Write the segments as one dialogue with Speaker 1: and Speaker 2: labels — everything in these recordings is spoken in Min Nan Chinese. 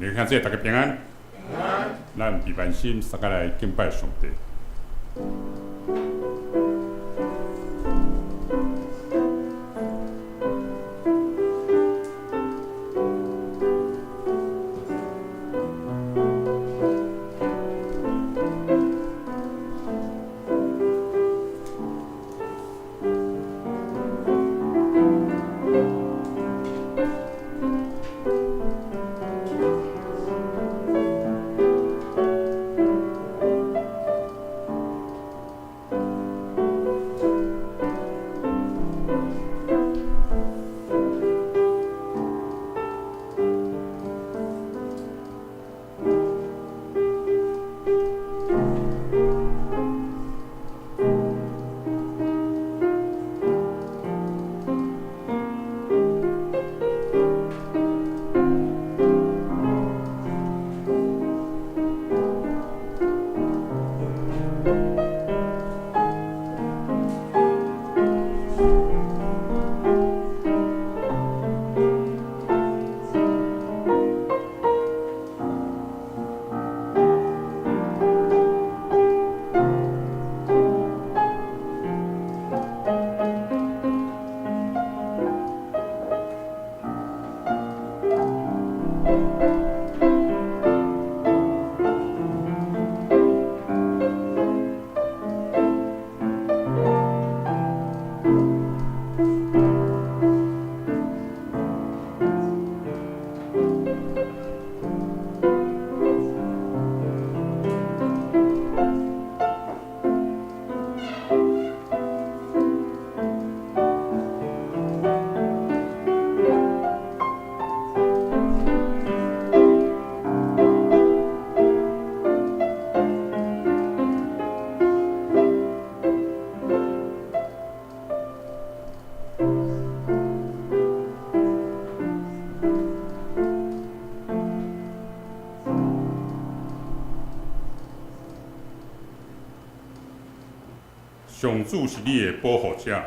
Speaker 1: 你看這大家平安。咱伫萬心相共來敬拜上帝。上主是你的保護者，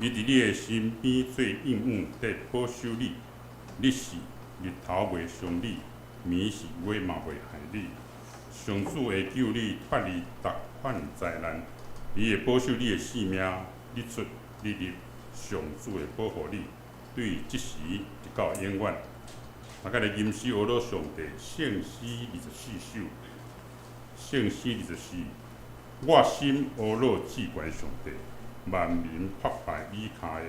Speaker 1: 伊佇你的身邊做蔭影，佇保守你。日時日頭袂傷你，暝時月嘛袂害你。上主會救你脫離逐款災難，伊會保守你的性命，日出日入，上主會保護你，對這時直到永遠。大家來吟詩學樂上帝聖詩24首，聖詩24。我心呵咾至懸上帝，萬民膜拜倚跤的，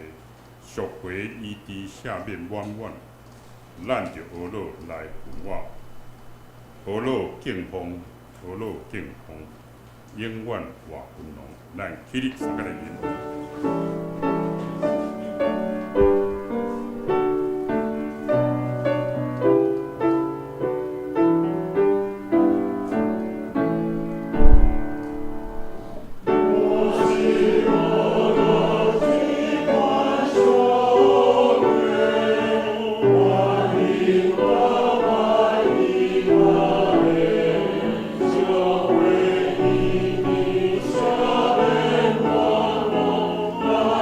Speaker 1: 贖回醫治赦免滿滿，咱著呵咾來奮我，呵咾敬奉，呵咾敬奉，永遠活君王，咱起立相共來吟。
Speaker 2: 我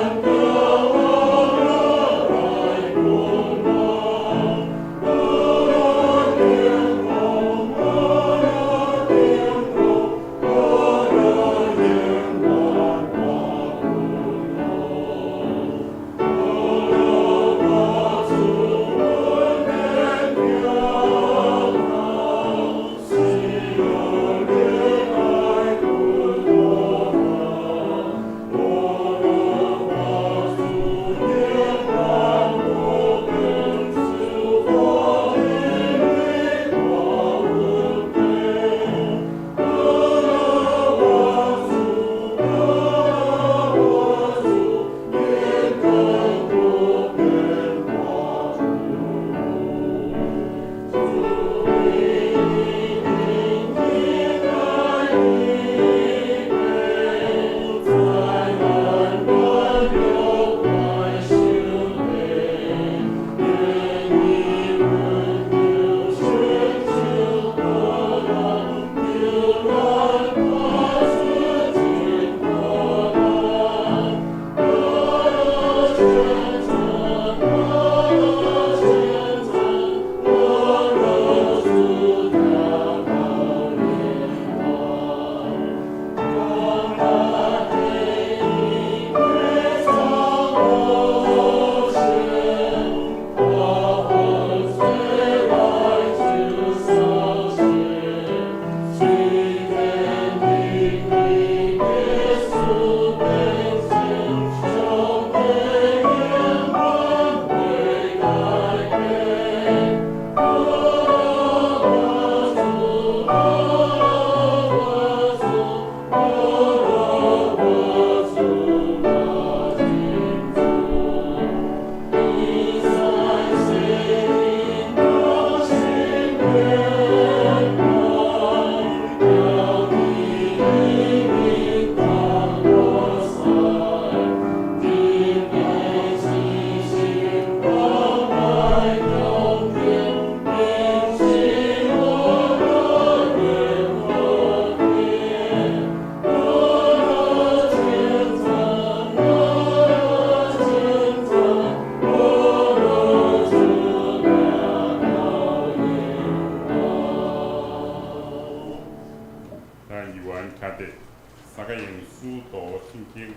Speaker 1: 經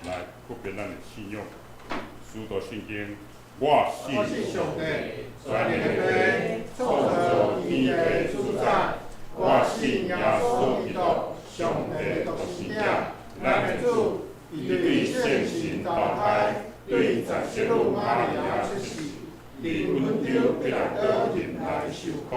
Speaker 1: 來告別咱的信仰。使徒信經，我信
Speaker 2: 我信上帝，全能的父，創造天地主宰。我信耶穌基督，上帝獨生子，咱的主，伊對聖神投胎，對十聖女瑪利亞出世，佇本丟彼拉多入內受苦，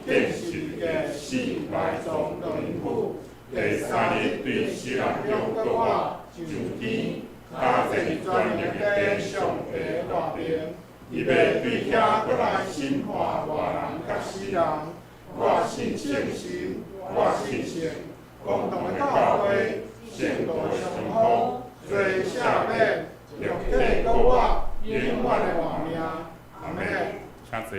Speaker 2: 釘十字架死埋葬落陰府，第三日對死人中復活，上天，踏坐佇全能的父上帝右爿，伊欲對遐閣來審判活人佮死人。我信聖神，我信聖公同的教會，聖徒相通，罪赦免，肉體復活，永遠的活命。阿們。
Speaker 1: 請坐。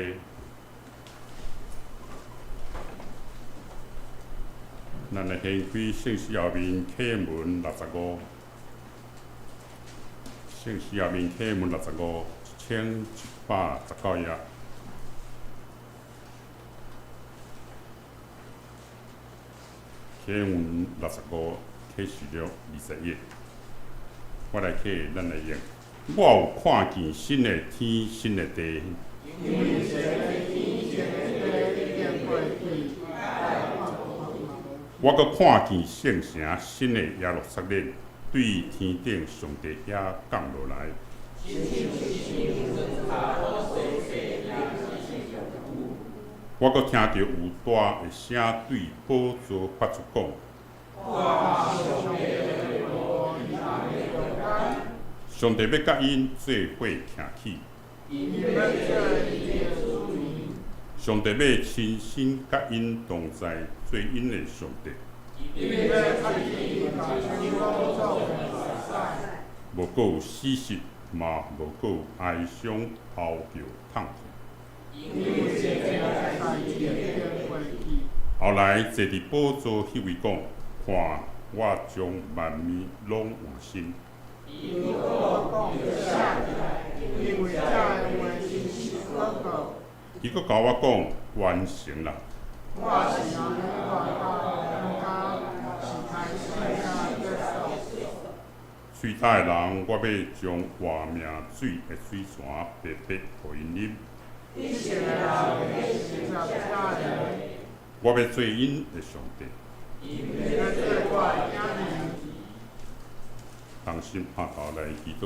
Speaker 1: 咱來掀開聖書後面啟文六十五，聖書後面啟文六十五，1719頁。啟文六十五，啟示錄21。我來啟，咱來用。我有看見新的天，新的地。
Speaker 2: 因為前的天，前的地已經過去。
Speaker 1: 我閣看見聖城新的耶路撒冷，對天頂上帝遐降落來。我閣聽著有大的聲對寶座發出講。上帝欲佮𪜶做伙徛起。上帝欲親身佮𪜶同在，做𪜶的上帝。無閣有死屍，嘛無閣有哀傷、嚎叫、痛苦。後來坐佇寶座彼位講：看，我將萬物攏換新。伊閣共我講：完成啦。喙焦的人，我欲將活命水的水泉白白予𪜶啉。我欲做𪜶的上帝。同心拍頭來祈禱。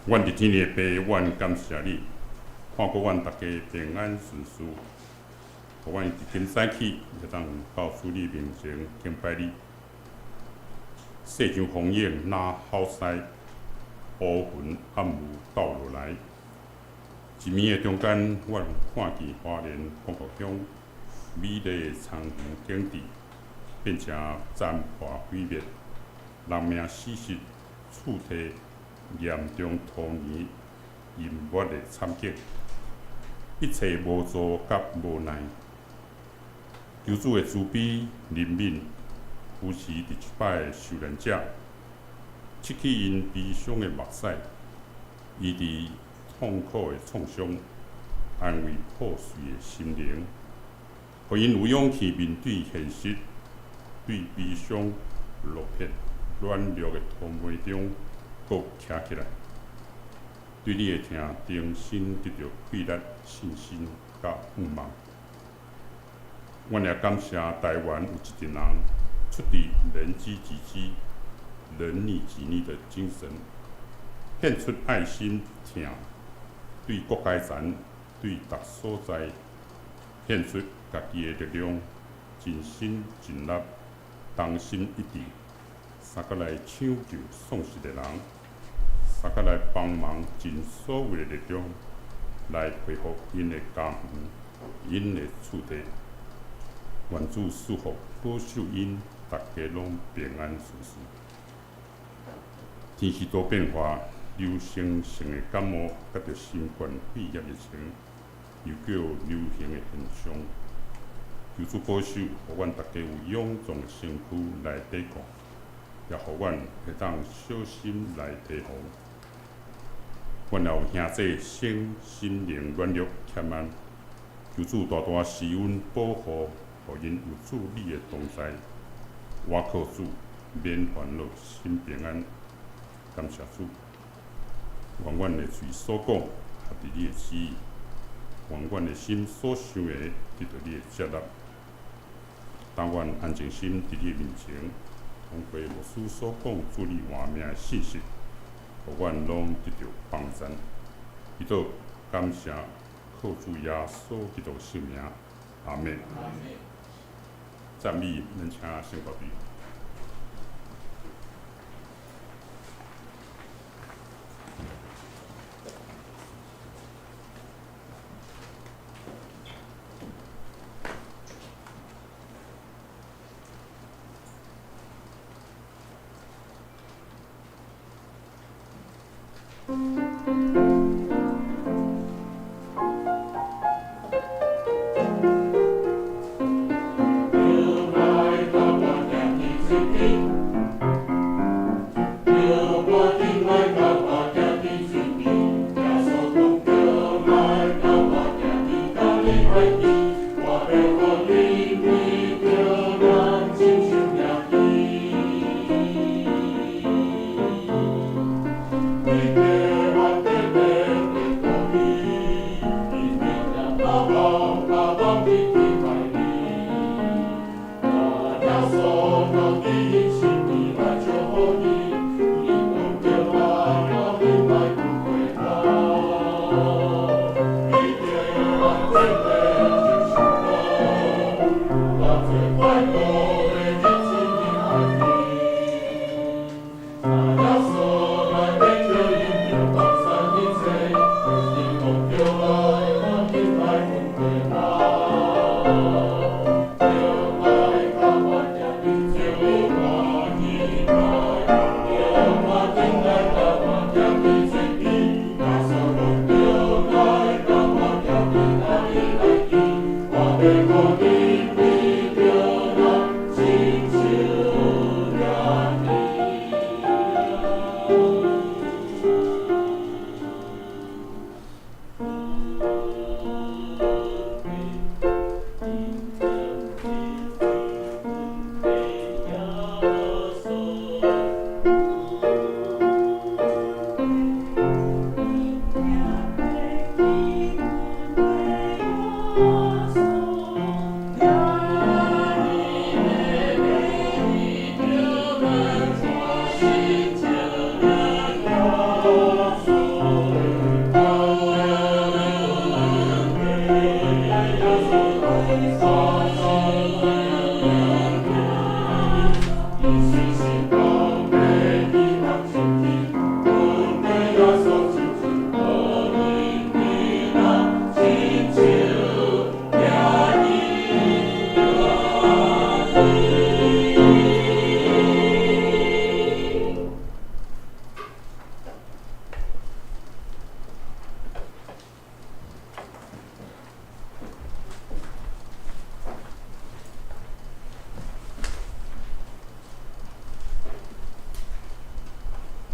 Speaker 1: 阮佇天的父，阮感謝你，看顧阮逐家平安順遂，予阮佇今早起會當到主你面前敬拜你。世上風湧若好勢，烏雲暗霧倒落來。一暝的中間，阮看見花蓮光復鄉美麗的田園景致，變成殘破毀滅，人命死失，厝體嚴重塗泥淹沒的慘景，一切無助佮無奈。求主的慈悲憐憫，扶持佇這擺的受難者，拭去𪜶悲傷的目屎，醫治痛苦的創傷，安慰破碎的心靈，予𪜶有勇氣面對現實，對悲傷落魄軟弱的塗眉中，閣徛起來，對你的疼重新得著氣力、信心佮盼望。阮也感謝台灣有一群人出自人飢己飢、人溺己溺的精神，獻出愛心疼，對各階層、對逐所在獻出家己的力量，盡心盡力、同心一致，相共來搶救喪失的人，相共來幫忙，盡所有的力量來恢復𪜶的家園、𪜶的厝地。願主賜福，保守𪜶，逐家攏平安順遂。天氣多變化，流行性的感冒，佮著新冠肺炎疫情，又叫流行的現象。求主保守，予阮逐家有勇壯的身軀來抵抗，也予阮會當小心來提防。阮也有兄弟身心靈軟弱欠慢，求主大大施恩保護，予𪜶有主你的同在，倚靠主，免烦恼，心平安。感谢主，愿阮的喙所講合佇你的旨意，願阮的心所想的得著你的接納。當阮安靜心佇你的面前，通過牧師所講主你活命的信息，予阮攏得著幫贊。祈禱感謝，靠主耶穌基督聖名，阿們。讚美，咱請聖歌隊。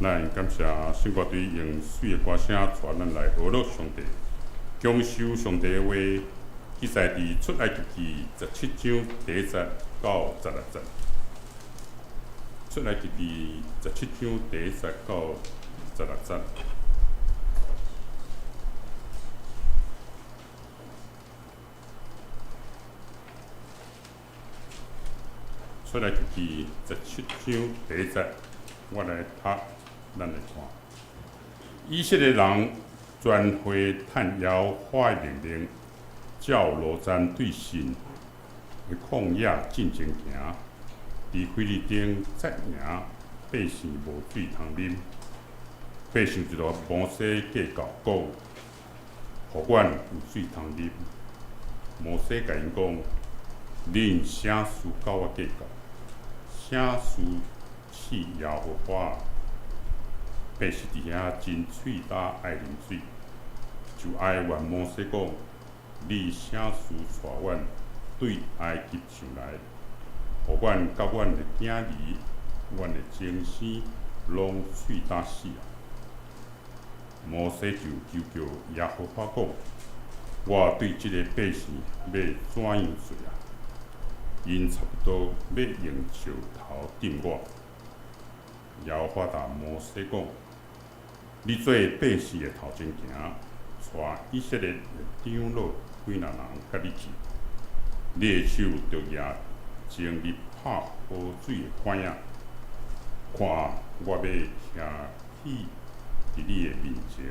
Speaker 1: 咱感謝聖歌隊用媠的歌聲帶咱來學樂上帝，享受上帝的話，記載佇出埃及記17章第1節到16節。出埃及記17章第1節到16節。出埃及記17章第1節，我來讀。咱來看，以色列人全會趁耶和華的命令，照路站對神的曠野進前行，佇腓利丁紮營，百姓無水通啉。百姓就共摩西計較講，予阮有水通啉。摩西共𪜶講：恁啥事佮我計較？啥事試耶和華？百姓佇遐真喙焦愛啉水，就哀怨摩西講：你啥事帶阮對埃及上來，予阮佮阮的囝兒、阮的終生攏喙焦死啊！摩西就求告耶和華講：我對這个百姓欲怎樣做啊？𪜶差不多欲用石頭擲我。耶和華對摩西講：你做百姓的頭前行，帶以色列的長老幾若人佮你去。你的手著舉前日拍河水的桿仔，看我欲徛起佇你的面前，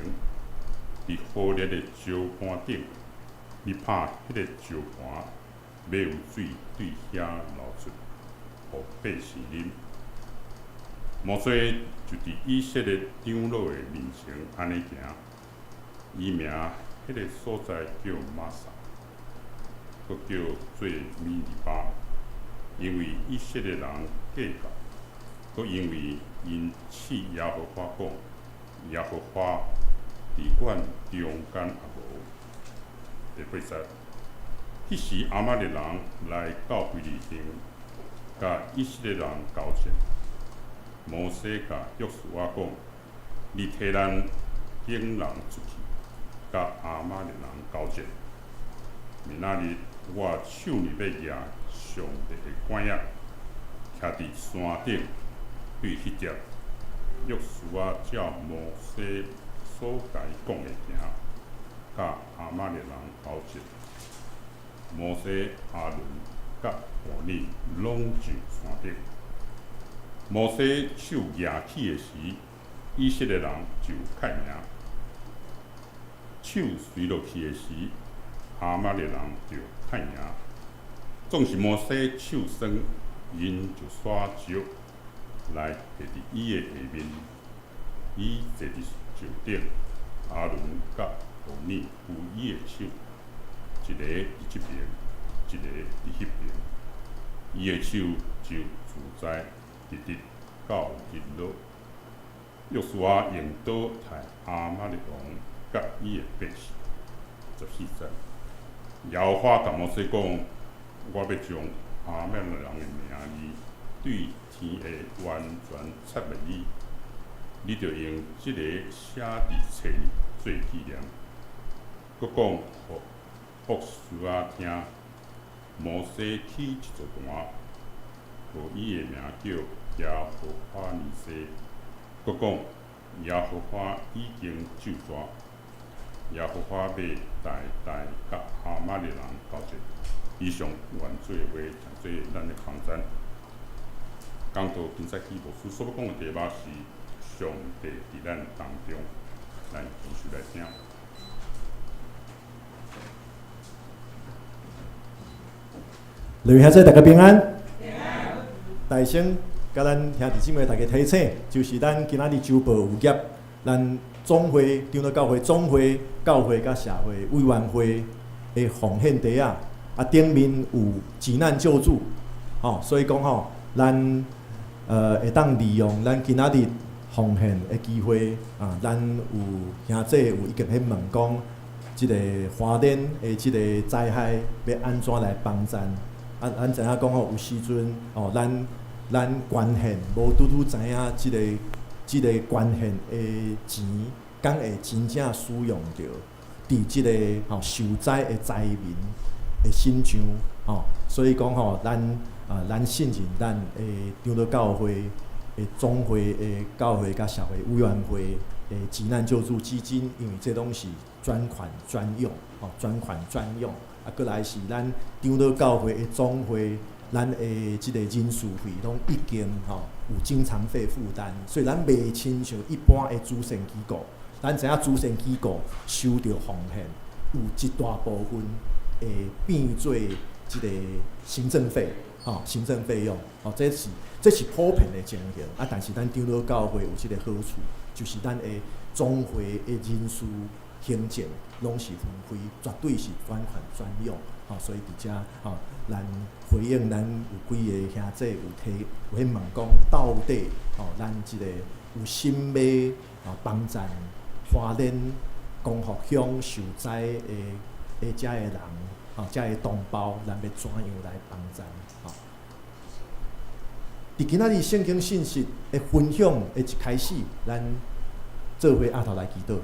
Speaker 1: 佇火烈的石盤頂，你拍彼个石盤，欲有水對遐流出，予百姓啉。摩西就佇以色列長老的面前按呢行，伊名彼个所在叫瑪撒，閣叫做米利巴，因為以色列人計較，閣因為𪜶試耶和華講，耶和華佇阮中間也無。第八節，彼時亞瑪力人來到非利町，佮以色列人交戰。摩西共約書亞講：你替咱揀人出去，佮亞瑪力人交戰。明仔日我手裡欲舉上帝的桿仔，徛佇山頂，對彼節，約書亞照摩西所共伊講的行，佮亞瑪力人交戰。摩西、亞倫佮戶珥攏上山頂。摩西手舉起的時，以色列人就較贏；手垂落去的時，亞瑪力人就較贏。總是摩西手酸，𪜶就徙石來下佇伊的下面。伊坐佇石頂，亞倫佮戶珥扶伊的手，一个佇這邊，一个佇彼邊。伊的手就自在，直直到日落。約書亞用刀刣亞瑪力王佮伊的百姓。14節，耶和華共摩西講：我欲將亞瑪力人的名字對天下完全擦滅去，你著用這个寫佇冊裡做紀念。閣講予約書亞聽，摩西起一座壇，予伊的名叫耶和華尼西。閣講耶和華已經咒詛，耶和華欲代代佮亞瑪力人交戰。以上願主的話，成做咱的幫贊。講道今早起牧師所欲講的題目是上帝佇咱當中，咱繼續來聽。
Speaker 3: 各位兄弟，大家平安。大先，共咱兄弟姊妹大家提醒，就是咱今仔日週報有夾咱總會長老教會總會教會佮社會委員會的奉獻袋仔，啊頂面有急難救助，吼，所以講吼，咱會當利用咱今仔日奉獻的機會啊，咱有兄弟有已經去問講，這个花蓮的這个災害欲按怎來幫贊？啊，咱知影講吼，有時陣哦，咱捐獻無拄拄知影這个捐獻的錢，敢會真正使用著佇這个吼受災的災民的身上吼，所以講吼，咱啊，咱信任咱的長老教會的總會的教會佮社會委員會的急難救助基金，因為這攏是專款專用，吼，專款專用。啊，閣來是咱長老教會的總會，咱的這个人事費攏已經吼有經常費負擔，所以咱袂親像一般的慈善機構。咱知影慈善機構收著奉獻，有一大部分會變做這个行政費，吼，行政費用，吼，這是普遍的情形。啊，但是咱長老教會有這个好處，就是咱的總會的人事行政攏是分開，絕對是專款專用，吼，所以佇遮吼，咱回應咱有幾个兄弟有提有去問講，到底吼，咱這个有心欲幫贊花蓮光復鄉受災的遮个人，吼，遮个同胞，咱欲怎樣來幫贊？吼，佇今仔日聖經信息的分享的一開始，咱做伙阿頭來祈禱。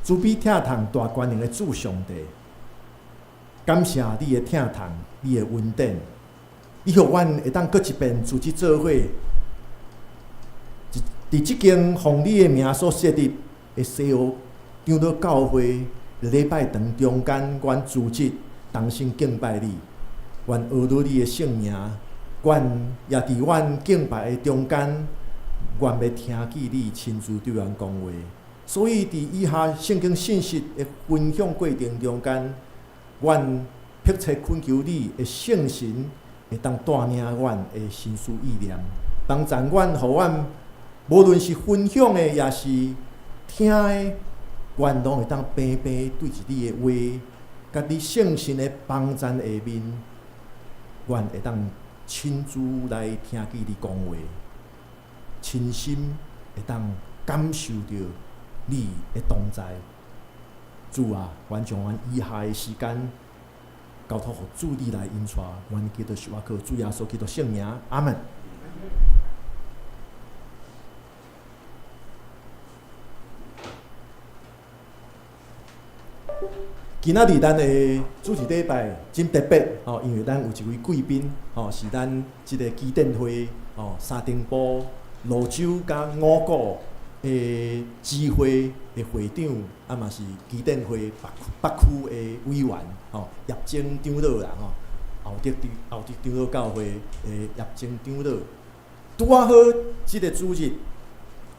Speaker 3: 慈悲疼痛大權能的主上帝，感謝你的疼痛，你的恩典，你予阮會當閣一遍組織做伙，佇這間奉你的名所設立的西湖長老教會禮拜堂中間，阮組織同心敬拜你，願阿羅你的聖名，願也佇阮敬拜的中間，願欲聽見你親自對阮講話。所以佇以下聖經信息的分享過程中間，阮迫切懇求你的聖神會當帶領阮的心思意念，幫助阮，予阮無論是分享的，抑是聽的，阮攏會當平平對著你的話，佮你聖神的幫贊下面，阮會當親自來聽見你講話，親身會當感受著你的同在。主啊，阮將阮以下的時間交託予主你來引帶，阮祈禱是倚靠主耶穌基督聖名，阿門。今仔日咱的主日禮拜真特別吼，因為咱有一位貴賓吼，是咱這个基甸會吼三重埔蘆洲佮五股的支會的會長，啊嘛是基甸會北北區的委員吼，葉精長老啦吼，後德後德長老教會的葉精長老，拄仔好這个主日，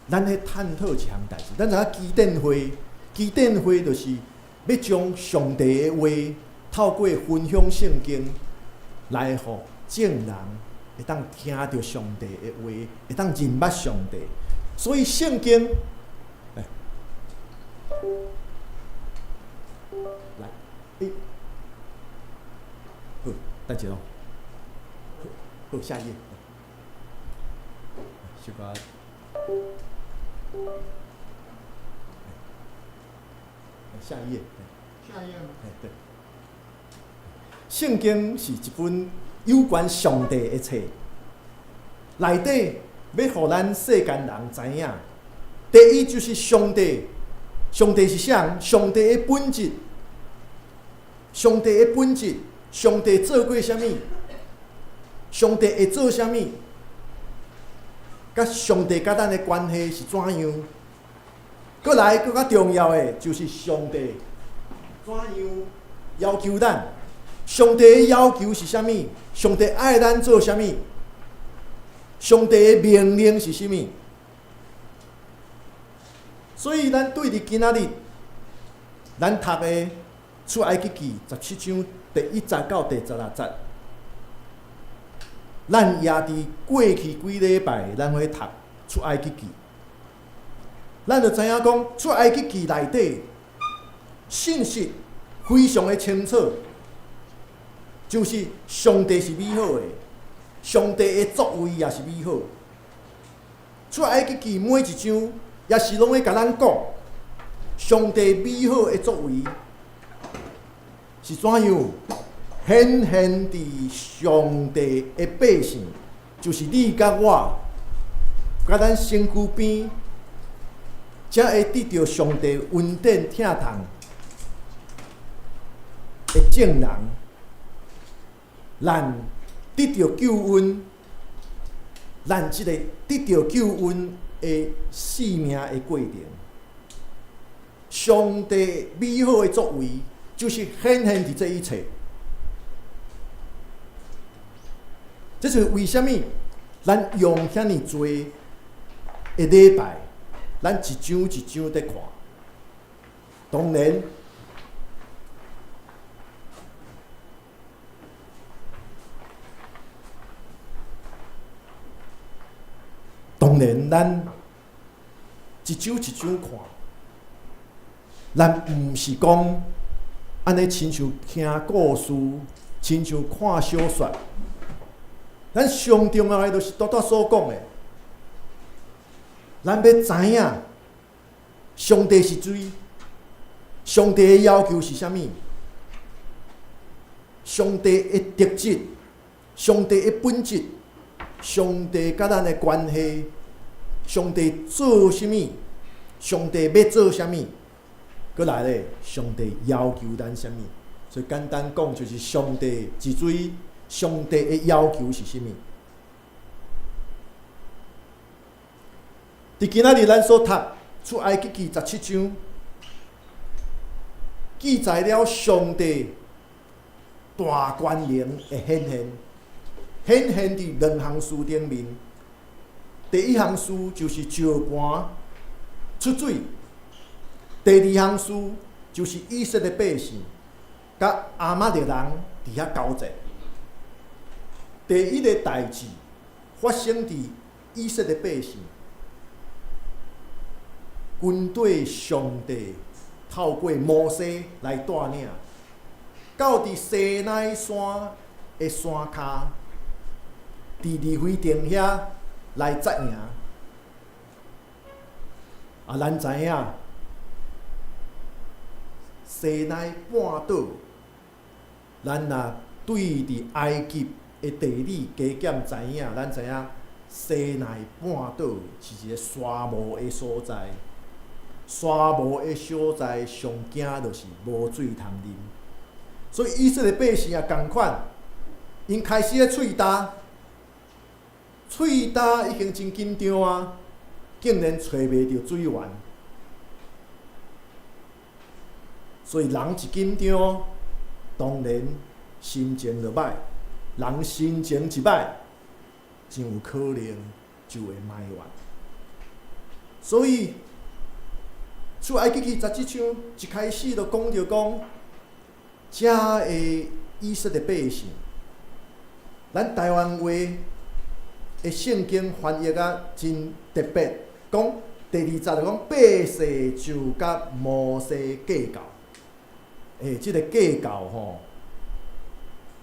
Speaker 3: 咱咧探討一項代誌。咱知影基甸會，基甸會就是欲將上帝的話透過分享聖經來予眾人會當聽著上帝的話，會當認捌上帝。所以聖經，來，來，欸，好，等一下哦，好，下一頁，小可。下一頁，
Speaker 2: 下一頁。
Speaker 3: 哎，對。聖經是一本有關上帝的冊，內底欲予咱世間人知影。第一就是上帝，上帝是啥？上帝的本質，上帝的本質，上帝做過啥物？上帝會做啥物？佮上帝佮咱的關係是怎樣？閣來，閣較重要的就是上帝怎樣要求咱？上帝的要求是啥物？上帝愛咱做啥物？上帝的命令是啥物？所以，咱對佇今仔日，咱讀的出埃及記十七章第一節到第十六節，咱也佇過去幾禮拜，咱去讀出埃及記。咱就知影講，出埃及記內底信息非常的清楚，就是上帝是美好的，上帝的作為也是美好。出埃及記每一章也是攏咧共咱講，上帝美好的作為是怎樣顯現佇上帝的百姓，就是你佮我，佮咱身軀邊。才會得著上帝恩典疼痛的眾人，咱得著救恩，咱這個得著救恩的生命的過程。上帝美好的作為，就是顯現佇這一切。這是為啥物？咱用遐爾濟的禮拜。咱一章一章佇看，當然，當然，咱一章一章看，咱毋是講按呢親像聽故事，親像看小說。咱上重要的就是拄拄所講的。咱欲知影，上帝是誰？上帝的要求是啥物？上帝的特質，上帝的本質，上帝佮咱的關係，上帝做啥物？上帝欲做啥物？閣來咧，上帝要求咱啥物？所以簡單講，就是上帝是誰？上帝的要求是啥物？佇今仔日咱所讀出埃及記十七章，記載了上帝大權能的顯現，顯現佇兩項事頂面。第一項事就是石盤出水，第二項事就是以色列百姓佮亞瑪力人佇遐交戰。第一个代誌發生佇以色列百姓，軍隊上帝透過摩西來帶領，到佇西奈山的山跤，佇利非定遐來紮營。啊，咱知影西奈半島，咱若對佇埃及的地理加減知影，咱知影西奈半島是一个沙漠的所在。沙漠的所在上驚就是無水通啉，所以以色列百姓也仝款，𪜶開始咧喙焦，喙焦已經真緊張啊，竟然揣袂著水源，所以人一緊張，當然心情就歹，人心情一歹，真有可能就會埋怨，所以。出埃及記十七章一開始就講著講，遮的以色列百姓，咱台灣話的聖經翻譯啊真特別，講第二節就講百姓就佮摩西計較，欸，這个計較吼，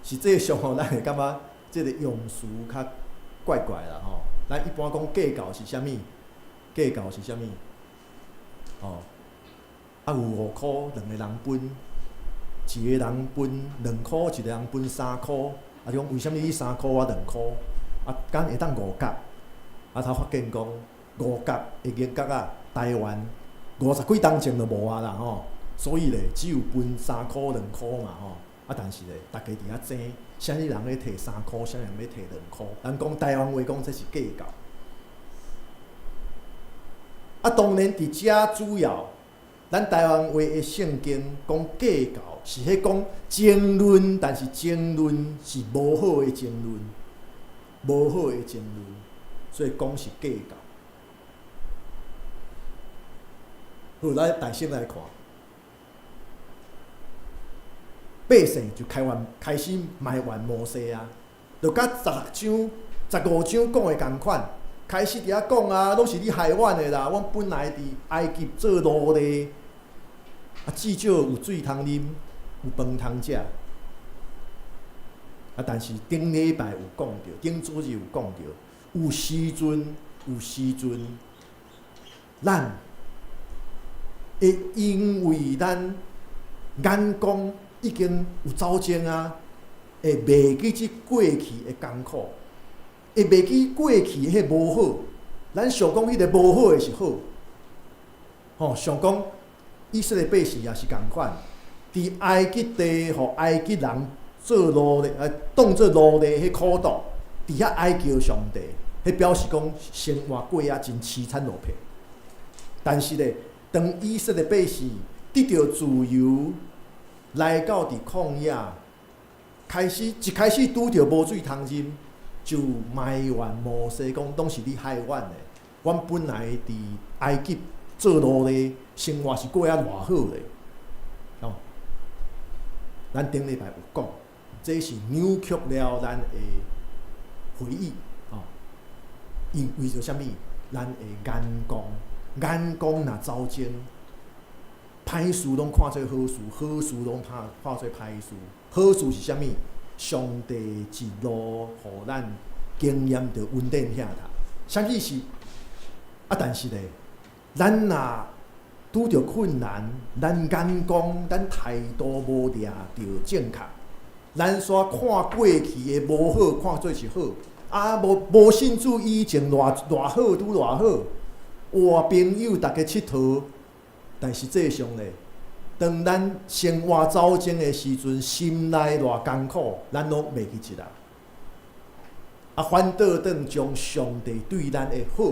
Speaker 3: 實際上吼，咱會感覺這个用詞較怪怪啦吼。咱一般講計較是啥物？計較是啥物？哦，啊有五箍，兩个人分，一个人分兩箍，一个人分三箍。啊，你講為啥物你三箍，我兩箍？啊，敢會當五角？啊，才發現講五角的銀角仔，台灣五十幾冬前就無啊啦吼。所以咧，只有分三箍兩箍嘛吼。啊，但是咧，逐家佇遐爭，啥物人咧提三箍，啥物人咧提兩箍。人講台灣話講這是計較。啊，當然佇遮主要，咱台灣話的聖經講計較，是彼講爭論，但是爭論是無好的爭論，無好的爭論，所以講是計較。好，咱大聲來看，百姓就開完開始埋怨摩西啊，就佮十六章、十五章講的仝款。開始佇遐講啊，攏是你害阮的啦！阮本來佇埃及做奴隸，啊，至少有水通啉，有飯通食。啊，但是頂禮拜有講著，頂主日有講著，有時陣，有時陣，咱會因為咱眼光已經有走鐘啊，會袂記這過去的艱苦。會袂記過去彼無好，咱想講彼个無好的是好，吼，想講以色列百姓也是仝款，佇埃及地，予埃及人做奴隸，當做奴隸彼苦毒，佇遐哀求上帝，彼表示講生活過啊真淒慘落魄。但是咧，當以色列百姓得著自由，來到佇曠野，開始一開始拄著無水通啉。就埋怨摩西講，攏是你害阮的。阮本來佇埃及做奴隸，生活是過啊偌好咧。哦，咱頂禮拜有講，這是扭曲了咱的回憶。哦，因為著啥物？咱的眼光，眼光若走鐘，歹事攏看做好事，好事攏看看做歹事。好事是啥物？上帝一路予咱經驗著恩典疼痛，啥物是？啊，但是咧，咱若拄著困難，咱眼光、咱態度無掠著正確，咱煞看過去的無好，看做是好。啊，無無信主以前偌偌好，拄偌好，哇，朋友逐家𨑨迌，但實際上咧。當咱生活走鐘的時陣，心內偌艱苦，咱攏袂記得啊。啊，反倒轉將上帝對咱的好，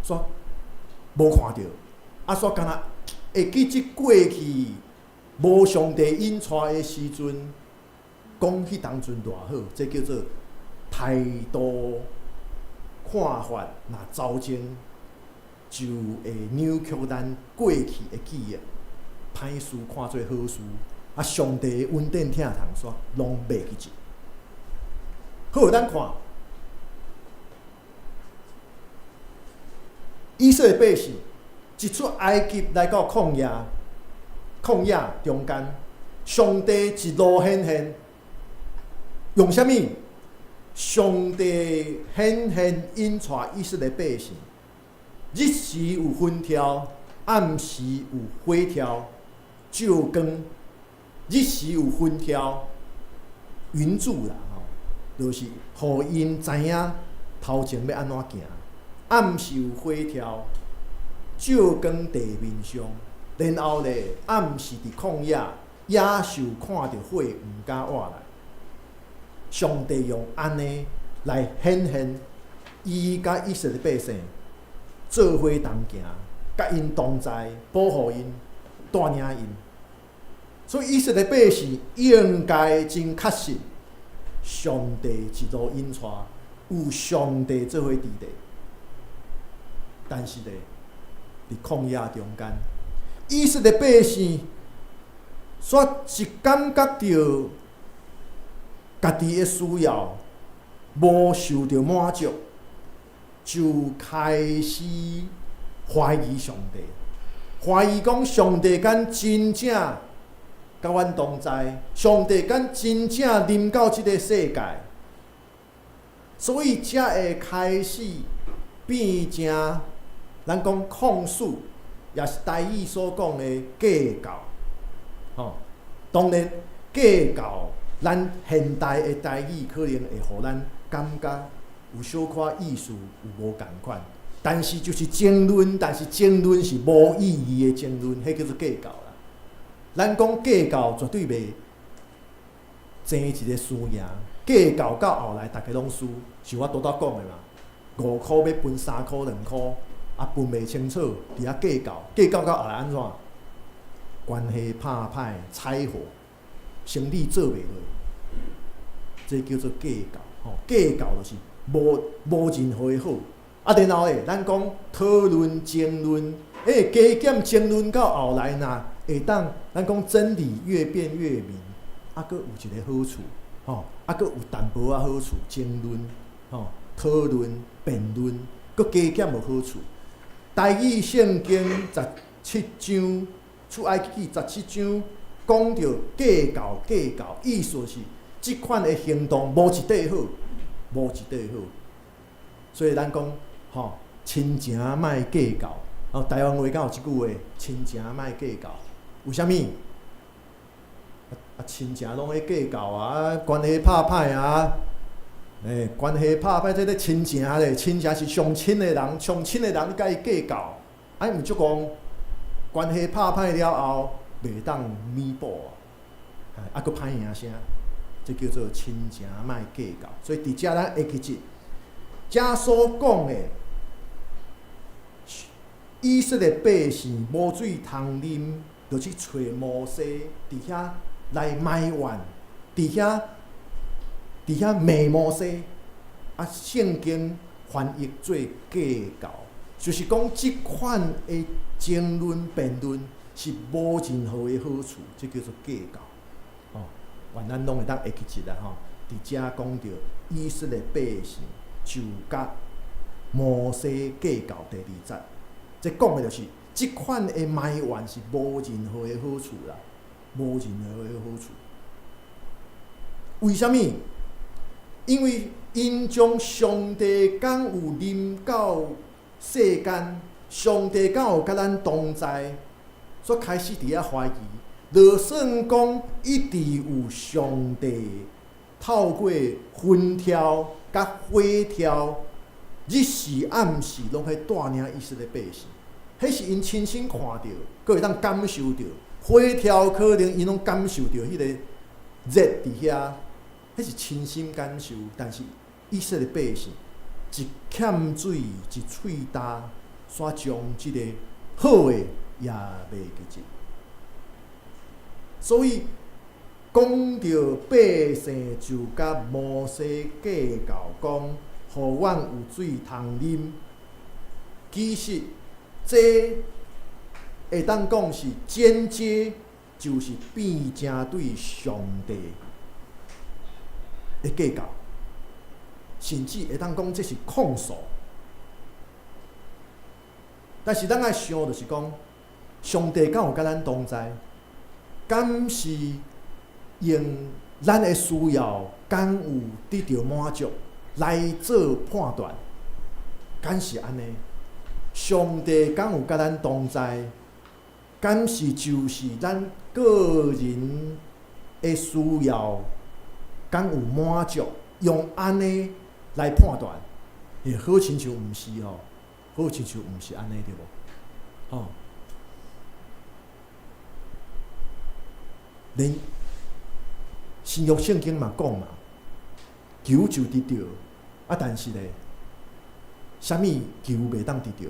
Speaker 3: 煞無看著，啊，煞敢若會記這過去無上帝引帶的時陣，講彼當陣偌好，這叫做態度看法若走正，就會扭曲咱過去的記憶，歹事看做好事，啊，上帝的恩典疼痛煞攏袂記得。好，咱看以色列百姓一出埃及來到曠野，曠野中間，上帝一路顯現，用啥物？上帝顯現引帶以色列百姓，日時有雲柱，暗時有火柱，照光。日時有雲柱，雲柱啦，吼，就是予𪜶知影頭前欲按怎行。暗時有火柱，照光地面上，然後咧，暗時佇曠野，野獸看著火毋敢倚來。上帝用按呢來顯現，伊佮以色列百姓做伙同行，佮𪜶同在，保護𪜶，帶領𪜶。所以以色列百姓應該真確信，上帝一路引帶，有上帝做伙佇咧。但是咧，佇曠野中間，以色列百姓煞一感覺著家己的需要無受著滿足，就開始懷疑上帝，懷疑講上帝敢真正佮阮同在，上帝敢真正臨到這个世界，所以才會開始變成咱講控訴，也是台語所講的計較。吼，當然計較，咱現代的台語可能會予咱感覺有小可意思有無仝款，但是就是爭論，但是爭論是無意義的爭論，彼叫做計較啦。咱講計較絕對袂爭一个輸贏，計較到後來，逐家攏輸，像我拄才講的嘛，五箍欲分三箍兩箍，啊分袂清楚，佇遐計較，計較到後來按怎？關係拍歹，拆夥，生意做袂落，這叫做計較，吼，計較就是無任何的好。啊，然後咧，咱講討論、爭論，加減爭論到後來，若會當，咱講真理越辯越明，啊，閣有一個好處，吼，啊，閣有淡薄仔好處，爭論，吼，討論、辯論，閣加減有好處。台語聖經十七章，出埃及記十七章，講著計較計較，意思是這款的行動無一塊好，無一塊好。所以咱講，吼，親情莫計較。哦，台灣話敢有這句話？親情莫計較，為啥物？啊，親情攏咧計較啊，關係拍歹啊，關係拍歹，這個親情咧，親情是上親的人，上親的人你共伊計較，啊，毋足講關係拍歹了後，袂當彌補啊，啊，閣歹名聲，這叫做親情莫計較。所以佇遮咱會記得，遮所講的，以色列百姓無水通啉，就去揣摩西，佇遐來埋怨，佇遐罵摩西。啊，聖經翻譯做計較，就是講這款的爭論辯論是無任何的好處，這叫做計較。吼，願咱攏會當會記得吼，佇遮講著以色列百姓就佮摩西計較第二節，這講的就是這款的埋怨是無任何的好處啦，無任何的好處。為啥物？因為𪜶將上帝敢有臨到世間，上帝敢有佮咱同在，所以開始佇遐懷疑。就算講一直有上帝透過雲柱佮火柱，日時暗時攏去帶領以色列百姓，彼是𪜶親身看著，閣會當感受著火柱，可能𪜶攏感受著彼個熱佇遐，彼是親身感受。但是以色列百姓一欠水一喙焦，煞將這个好的也賣記得。所以講著百姓就佮摩西計較講，予阮有水通啉。其實這會當講是間接，就是變成對上帝的計較，甚至會當講這是控訴。但是咱愛想，就是講，上帝敢有佮咱同在？敢是用咱的需要，敢有得著滿足來做判斷？敢是按呢？上帝敢有佮咱同在？敢是就是咱個人的需要，敢有滿足？用按呢來判斷，會好親像毋是吼，好親像毋是按呢對無？吼，連新約聖經嘛講嘛，求就得著，啊，但是咧，啥物求袂當得著？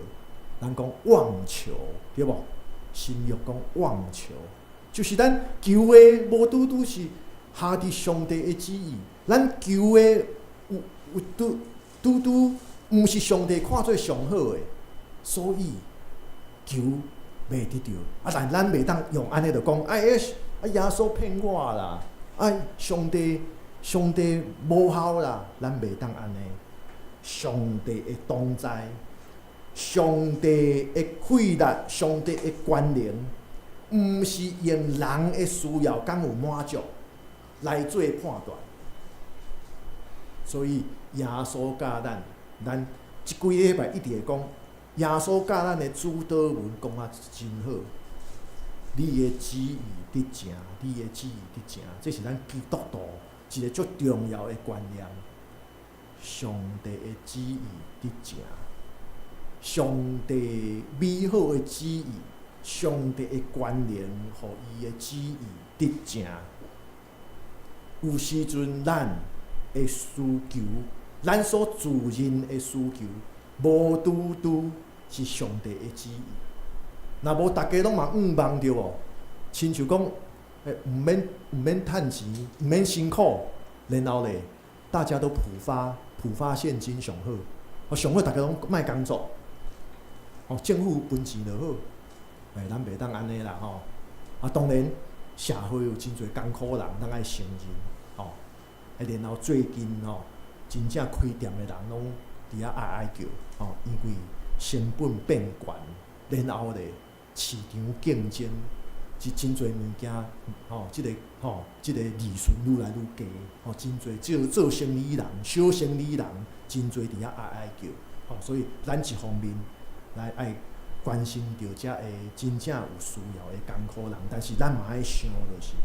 Speaker 3: 人講妄求，對無？新約講妄求，就是咱求的無拄拄是合佇上帝的旨意，咱求的有有拄拄拄毋是上帝看做上好的，所以求袂得著。啊，但咱袂當用按呢就講，哎，啊耶穌騙我啦，啊上帝上帝無效啦，咱袂當按呢。上帝的同在，上帝的氣力，上帝的權能，毋是用人的需要敢有滿足來做判斷。所以耶穌教咱，咱這幾禮拜一直會講，耶穌教咱的主禱文講啊真好。你的旨意得成，你的旨意得成，這是咱基督徒一個足重要的觀念。上帝的旨意得成，上帝美好的旨意，上帝的權能，予伊的旨意得成。有時陣咱的需求，咱所自認的需求，無拄拄是上帝的旨意。若無逐家攏嘛向望著無，親像講，毋免趁錢，毋免辛苦，然後咧，大家都普發普發現金上好，哦上好，逐家攏莫工作，哦政府分錢就好，欸，咱袂當按呢啦吼。啊，當然社會有真濟艱苦人，咱愛承認，吼。啊，然後最近吼，真正開店的人攏佇遐哀哀叫，吼，因為成本變懸，然後咧市場競爭，是真濟物件，吼，這个吼，這个利潤愈來愈低，吼，真濟做做生意人、小生意人，真濟佇遐哀哀叫，吼，所以咱一方面來愛關心著遮个真正有需要的艱苦人，但是咱嘛愛想，就是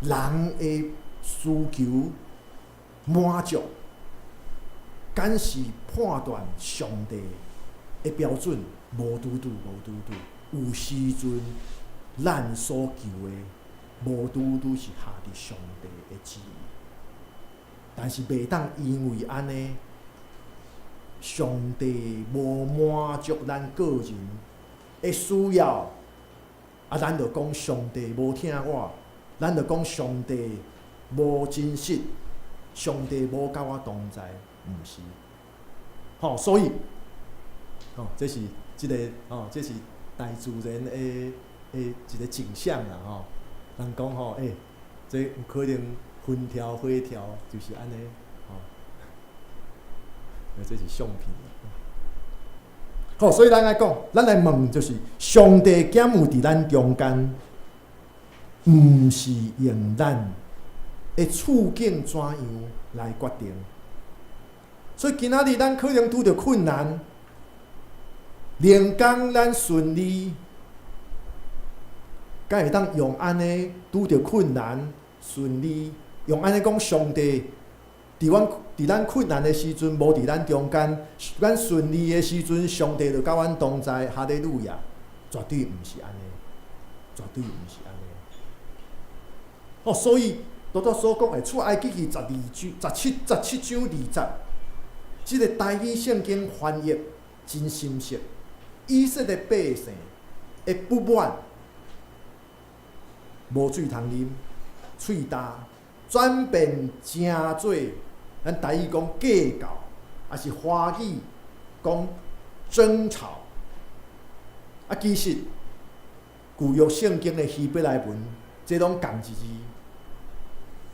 Speaker 3: 人的需求滿足，敢是判斷上帝的標準？無拄拄，無拄拄，有時陣咱所求的，無拄拄是合佇上帝的旨意，但是袂當因為按呢，上帝無滿足咱個人的需要，啊，咱就講上帝無疼我，咱就講上帝無真實，上帝無佮我同在，毋是。吼，所以，吼，這是這個，吼，這是大自然的的一個景象啦，吼。人講吼，欸，這有可能雲跳火跳，就是按呢，吼。這是相片。好，所以咱來講，咱來問就是，上帝敢有佇咱中間，毋是用咱的處境怎樣來決定。所以今仔日咱可能拄著困難，連工咱順利，敢會當用按呢拄著困難順利，用按呢講上帝佇阮佇咱困難的時陣無佇咱中間，咱順利的時陣上帝就佮阮同在，哈利路亞，絕對毋是按呢，絕對毋是按呢。哦，所以拄拄所講的出埃及記12章17、17章2節，這個台語聖經翻譯真深切。以色列百姓的不滿，無水通啉，喙焦，轉變成做咱台語講計較，抑是華語講爭吵。啊，其實舊約聖經的希伯來文，這攏仝一字。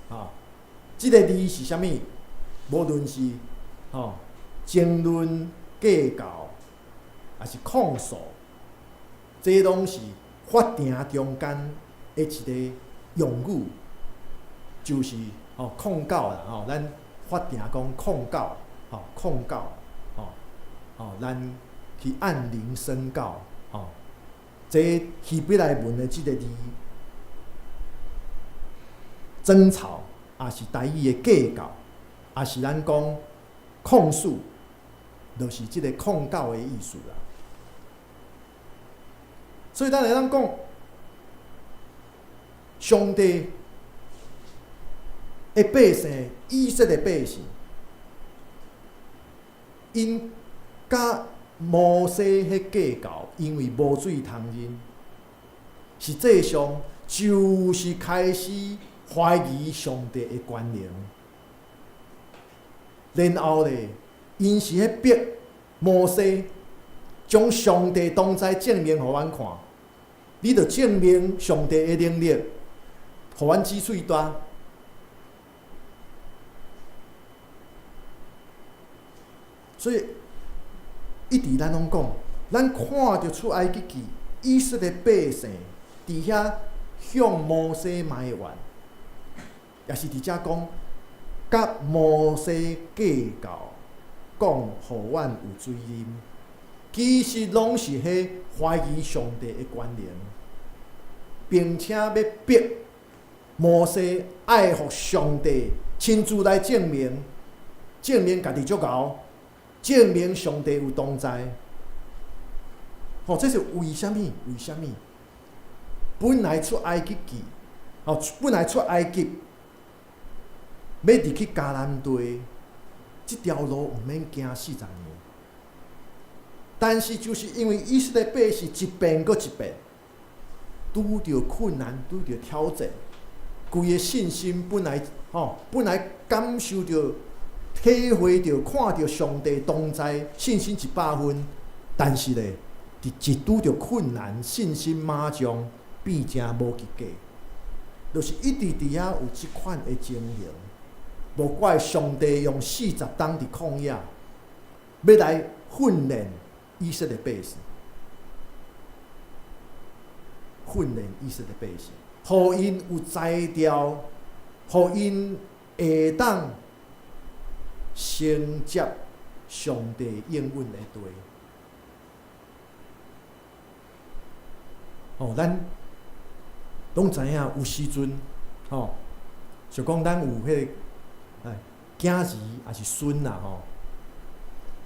Speaker 3: 啊，這个字是啥物？無論是爭論、計較，抑是控訴，這攏是法庭中間的一个用語，就是控告啦吼，咱法庭講控告，吼控告，吼吼，咱去按鈴申告，吼，這希伯來文的這个字，爭吵，抑是台語的計較，抑是咱講控訴，就是這个控告的意思啦。所以咱會當講，上帝的百姓，以色列百姓，𪜶佮摩西彼計較，因為無水通飲，實際上就是開始懷疑上帝的權能。然後咧，𪜶是彼逼摩西將上帝同在證明予阮看，你著證明上帝的能力，予阮止喙焦。所以一直咱攏講，咱看著出埃及記，以色列百姓佇遐向摩西埋怨，也是佇遮講，佮摩西計較，講予阮有水啉，其實攏是彼懷疑上帝的權能，並且欲逼摩西愛予上帝親自來證明，證明家己足𠢕，證明上帝有同在。吼，這是為啥物？為啥物？本來出埃及記，吼，本來出埃及，欲入去迦南地，這條路毋免行40年。但是就是因為以色列百姓一遍閣一遍，拄著困難，拄著挑戰，規个信心本來吼，本來感受著、體會著、看著上帝同在，信心100分，但是咧，佇一拄著困難，信心馬上變成無及格，就是一直佇遐有這款的情形。無怪上帝用40冬佇曠野，欲來訓練以色列百姓，訓練以色列百姓，予𪜶有才調，予𪜶會當承接上帝應允的地。哦，咱攏知影有時陣，吼，就講咱有彼个囝兒抑是孫啦，吼，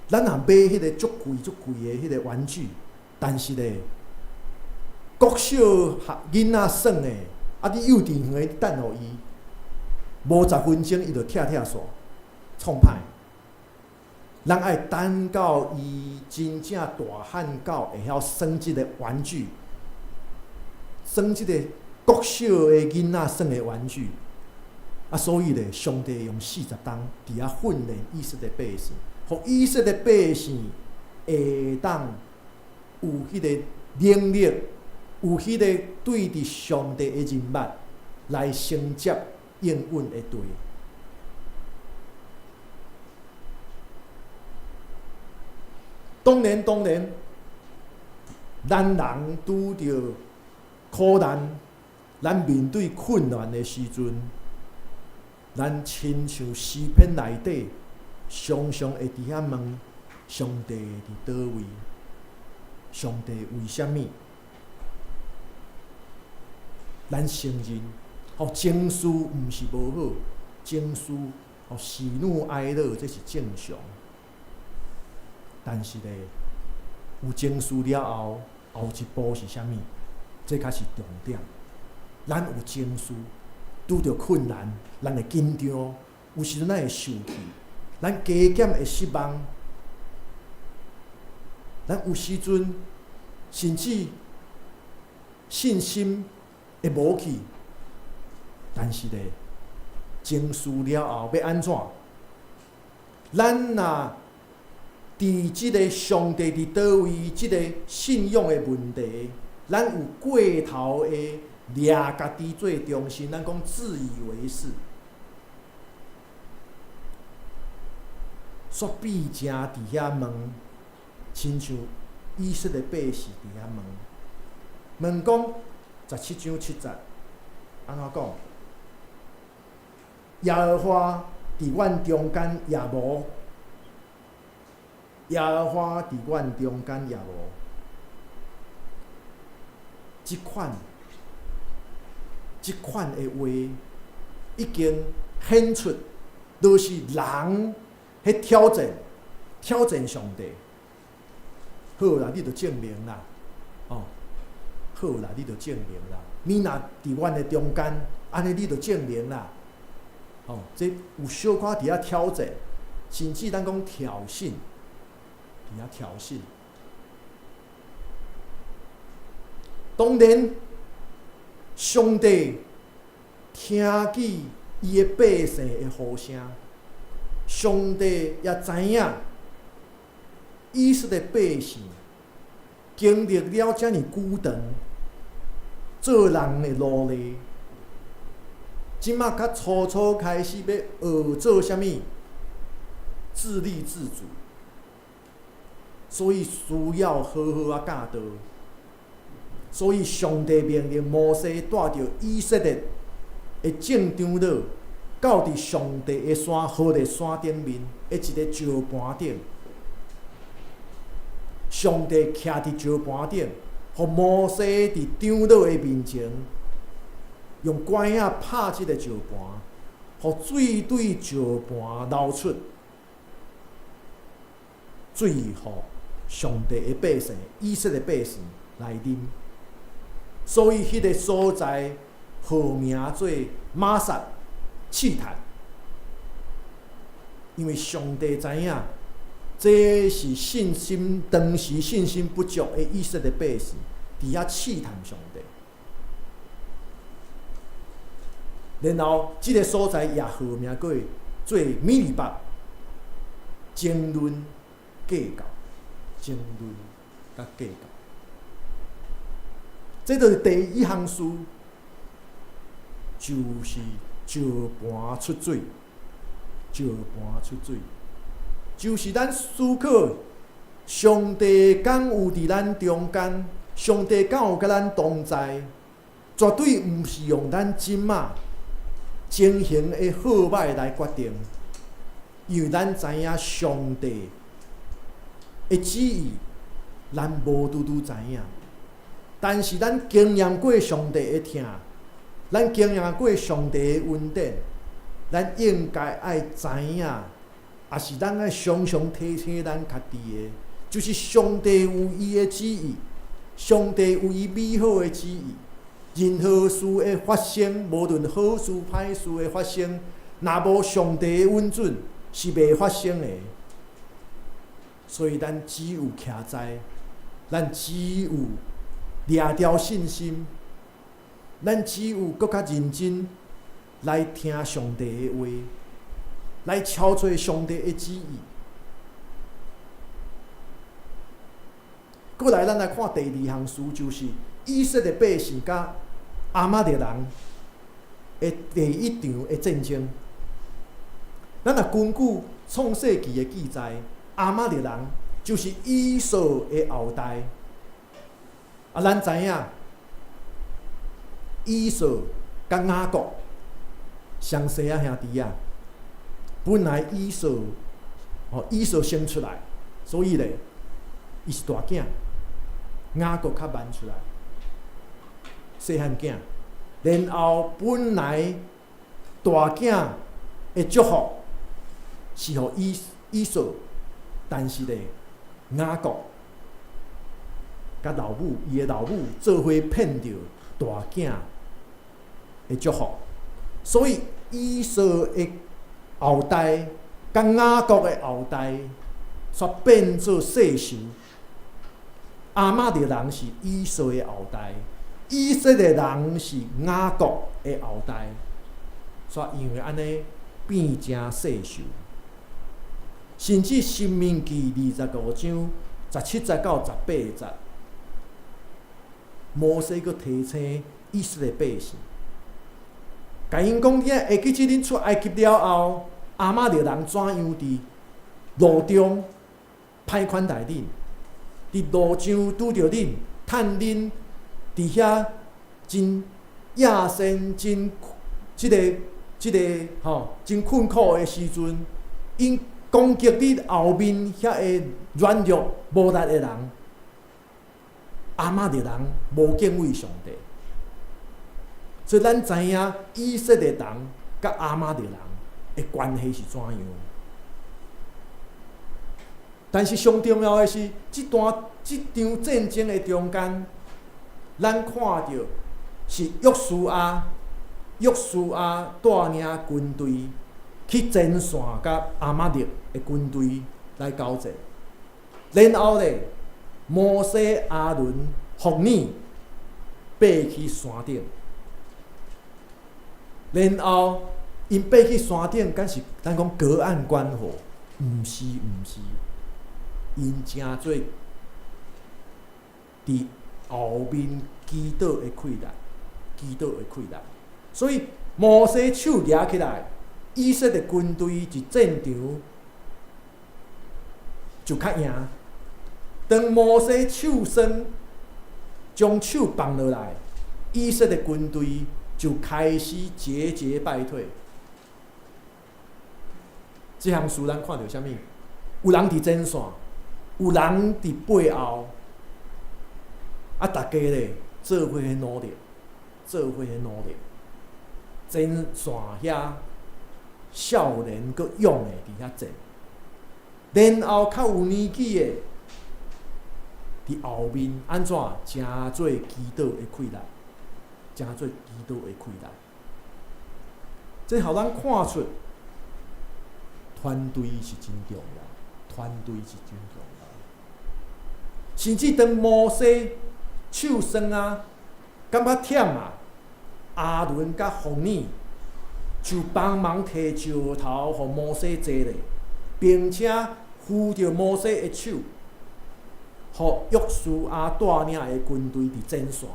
Speaker 3: 咱若買彼个足貴足貴的彼个玩具，但是咧，國小學囡仔耍的，啊，你幼稚園的等予伊，無10分鐘伊就拆拆煞，創歹。咱愛等到伊真正大漢到會曉耍這个玩具，耍這个國小的囡仔耍的玩具。啊，所以咧，上帝用40冬佇遐訓練以色列百姓，予以色列百姓會當有彼个能力，有彼個對佇上帝的認捌來承接應允的地。當然，當然，咱人拄著苦難，咱面對困難的時陣，咱親像詩篇內底，常常會佇遐問上帝佇佗位？上帝為啥物？咱承認，吼，情緒毋是無好，情緒吼喜怒哀樂，這是正常。但是咧，有情緒了後，後一步是啥物？這才是重點。咱有情緒，拄著困難，咱會緊張，有時陣咱會受氣，咱加減會失望。咱有時陣甚至信心會無去，但是咧，情事了後欲按怎？咱若佇這个上帝佇佗位，這个信仰的問題，咱有過頭的掠家己做中心，咱講自以為是，煞變成佇遐問，親像以色列百姓佇遐問，問講17章7節，按怎講？耶和華佇阮中間也無，耶和華佇阮中間也無，這款這款的話已經顯出，就是人彼挑戰挑戰上帝。好啦，你就證明啦，哦，好啦，你就證明啦。你若佇阮的中間，按呢你就證明啦。哦，這有小可佇遐挑戰，甚至咱講挑釁，佇遐挑釁。當然，上帝聽見伊的百姓的呼聲，上帝也知影以色列百姓經歷了遮爾久長做人的奴隸，這馬較初初開始欲學做啥物？自立自主，所以需要好好仔教導。所以上帝命令摩西帶著以色列的眾長老，到佇上帝的山何烈山頂面的一个石盤頂。上帝徛佇石盤頂，予摩西佇長老的面前，用拐仔拍這个石盤，予水對石盤流出，水予上帝的百姓、以色列百姓來啉。所以，彼个所在號名做瑪撒試探，因為上帝知影，這是信心當時信心不足的以色列百姓，佇遐試探上帝。然後，這个所在也號名過做米利巴，爭論計較，爭論佮計較。這就是第一項事，就是石盤出水，石盤出水，就是咱思考上帝敢有佇咱中間，上帝敢有佮咱同在，絕對毋是用咱這馬情形的好歹來決定，因為咱知影上帝的旨意，咱無拄拄知影。但是咱經驗過上帝的疼，咱經驗過上帝的恩典，咱應該愛知影，也是咱愛常常提醒咱家己的，就是上帝有伊的旨意，上帝有伊美好的旨意。任何事的發生，無論好事歹事的發生，若無上帝的允准，是袂發生的。所以咱只有徛在，咱只有掠牢信心，咱只有閣較認真來聽上帝的話，來敲揣上帝的旨意。過來，咱來看第二項事，就是以色列百姓佮亞瑪力人的第一場的戰爭。咱若根據創世記的記載，亞瑪力人就是以掃的後代。啊，咱知影，以掃佮雅各相生仔兄弟仔，本來以掃，哦，以掃先出來，所以咧，伊是大囝，雅各較慢出來，細漢囝。然後本來大囝的祝福是予以掃，但是咧，雅各佮老母，伊的老母做伙騙著大囝的祝福，所以以掃的後代佮雅各的後代，煞變做世仇。亞瑪力人是以掃的後代，以色列人是雅各的後代，煞因為按呢變成世仇。甚至申命記25章17節到18節，摩西閣提醒以色列百姓，共𪜶講：你會記得恁出埃及了後，亞瑪力人怎樣佇路中歹款待恁，佇路上拄著恁，趁恁佇遐真野生、真這個吼真困苦的時陣，𪜶攻擊你後面遐个軟弱無力的人，亞瑪力人無敬畏上帝，所以咱知影以色列人佮亞瑪力人的關係是怎樣。但是上重要的是，這場戰爭的中間，咱看著是約書亞帶領軍隊去前線佮亞瑪力的軍隊來交戰，然後咧，摩西、亞倫、戶珥爬去山頂，然後𪜶爬去山頂，敢是咱講隔岸觀火？毋是，毋是，𪜶成做佇後面祈禱的氣力，祈禱的氣力。所以摩西手舉起來，以色列軍隊佇戰場就較贏。當摩西手酸，將手放落來，以色列軍隊就開始節節敗退。這項事咱看著啥物？有人佇前線，有人佇背後，啊，大家咧做伙努力，做伙努力。前線遐少年閣勇的佇遐戰，然後較有年紀的佇後面按怎成做祈禱的氣力，成做祈禱的氣力。這予咱看出團隊是真重要，團隊是真重要。甚至當摩西手酸啊，感覺忝啊，亞倫佮戶珥就幫忙提石頭，予摩西坐咧，並且扶著摩西的手，予約書亞帶領的軍隊佇前線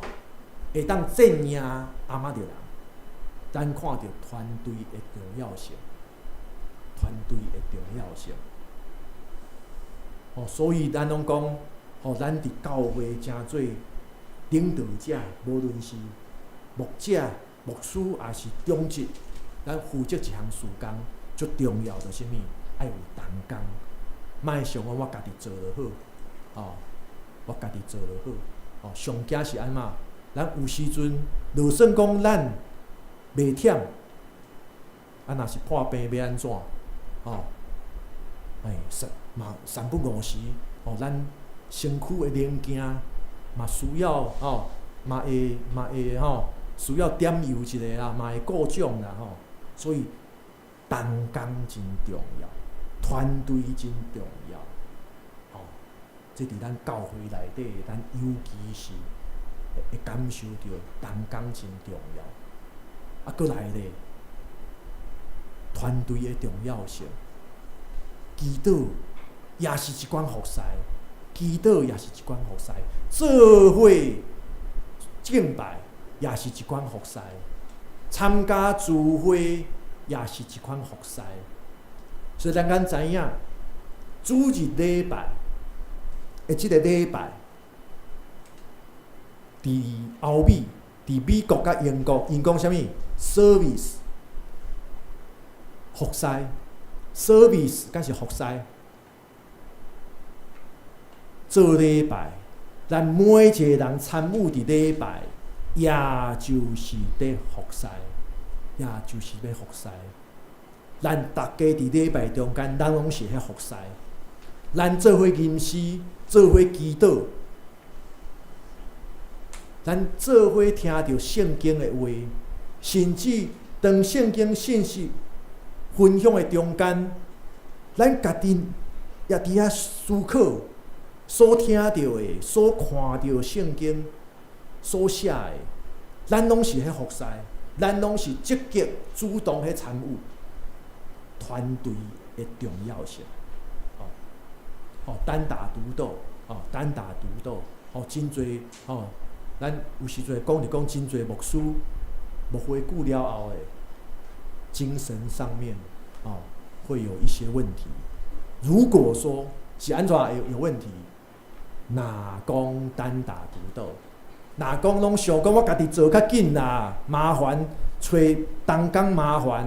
Speaker 3: 會當戰贏亞瑪力人。咱看著團隊的重要性，團隊的重要性。哦，所以咱攏講，吼，咱佇教會成做領導者，無論是牧者、牧師，抑是長執，咱負責一項事工，足重要就是啥物？愛有同工，莫想講我家己做就好，哦，我家己做就好，哦，上驚是按怎？咱有時陣，就算講咱袂忝，啊，若是破病欲按怎？哦，哎，三嘛三不五時，哦，咱身軀的零件嘛需要吼，嘛會吼，需要點油一下啦，嘛會故障啦吼，所以同工真重要，團隊真重要，吼，這佇咱教會內底，咱尤其是會感受著同工真重要。啊，閣來咧，團隊的重要性，祈禱也是一款服侍，祈禱也是一款服侍，做伙敬拜也是一款服侍，參加聚會也是一款服侍。所以咱敢知影，主日禮拜的這個禮拜，佇歐美、佇美國佮英國，𪜶講啥物？service 服侍，service 敢是服侍？做禮拜，咱每一個人參與佇禮拜，也就是佇服侍，也就是佇服侍。咱逐家佇禮拜中間，咱攏是彼服侍。咱做伙吟詩，做伙祈禱，咱做伙聽著聖經的話，甚至當聖經信息分享的中間，咱家己也佇遐思考。所聽著的、所看著聖經所寫的，咱攏是彼服侍，咱攏是積極主動彼參與團隊的重要性。哦，哦，單打獨鬥，哦，單打獨鬥，哦，真濟，哦，咱有時陣講就講真濟牧師牧會久了後的精神上面，哦，會有一些問題。如果說是按怎有問題，若講單打獨鬥，若講攏想講我家己做較緊啦，麻煩揣同工麻煩，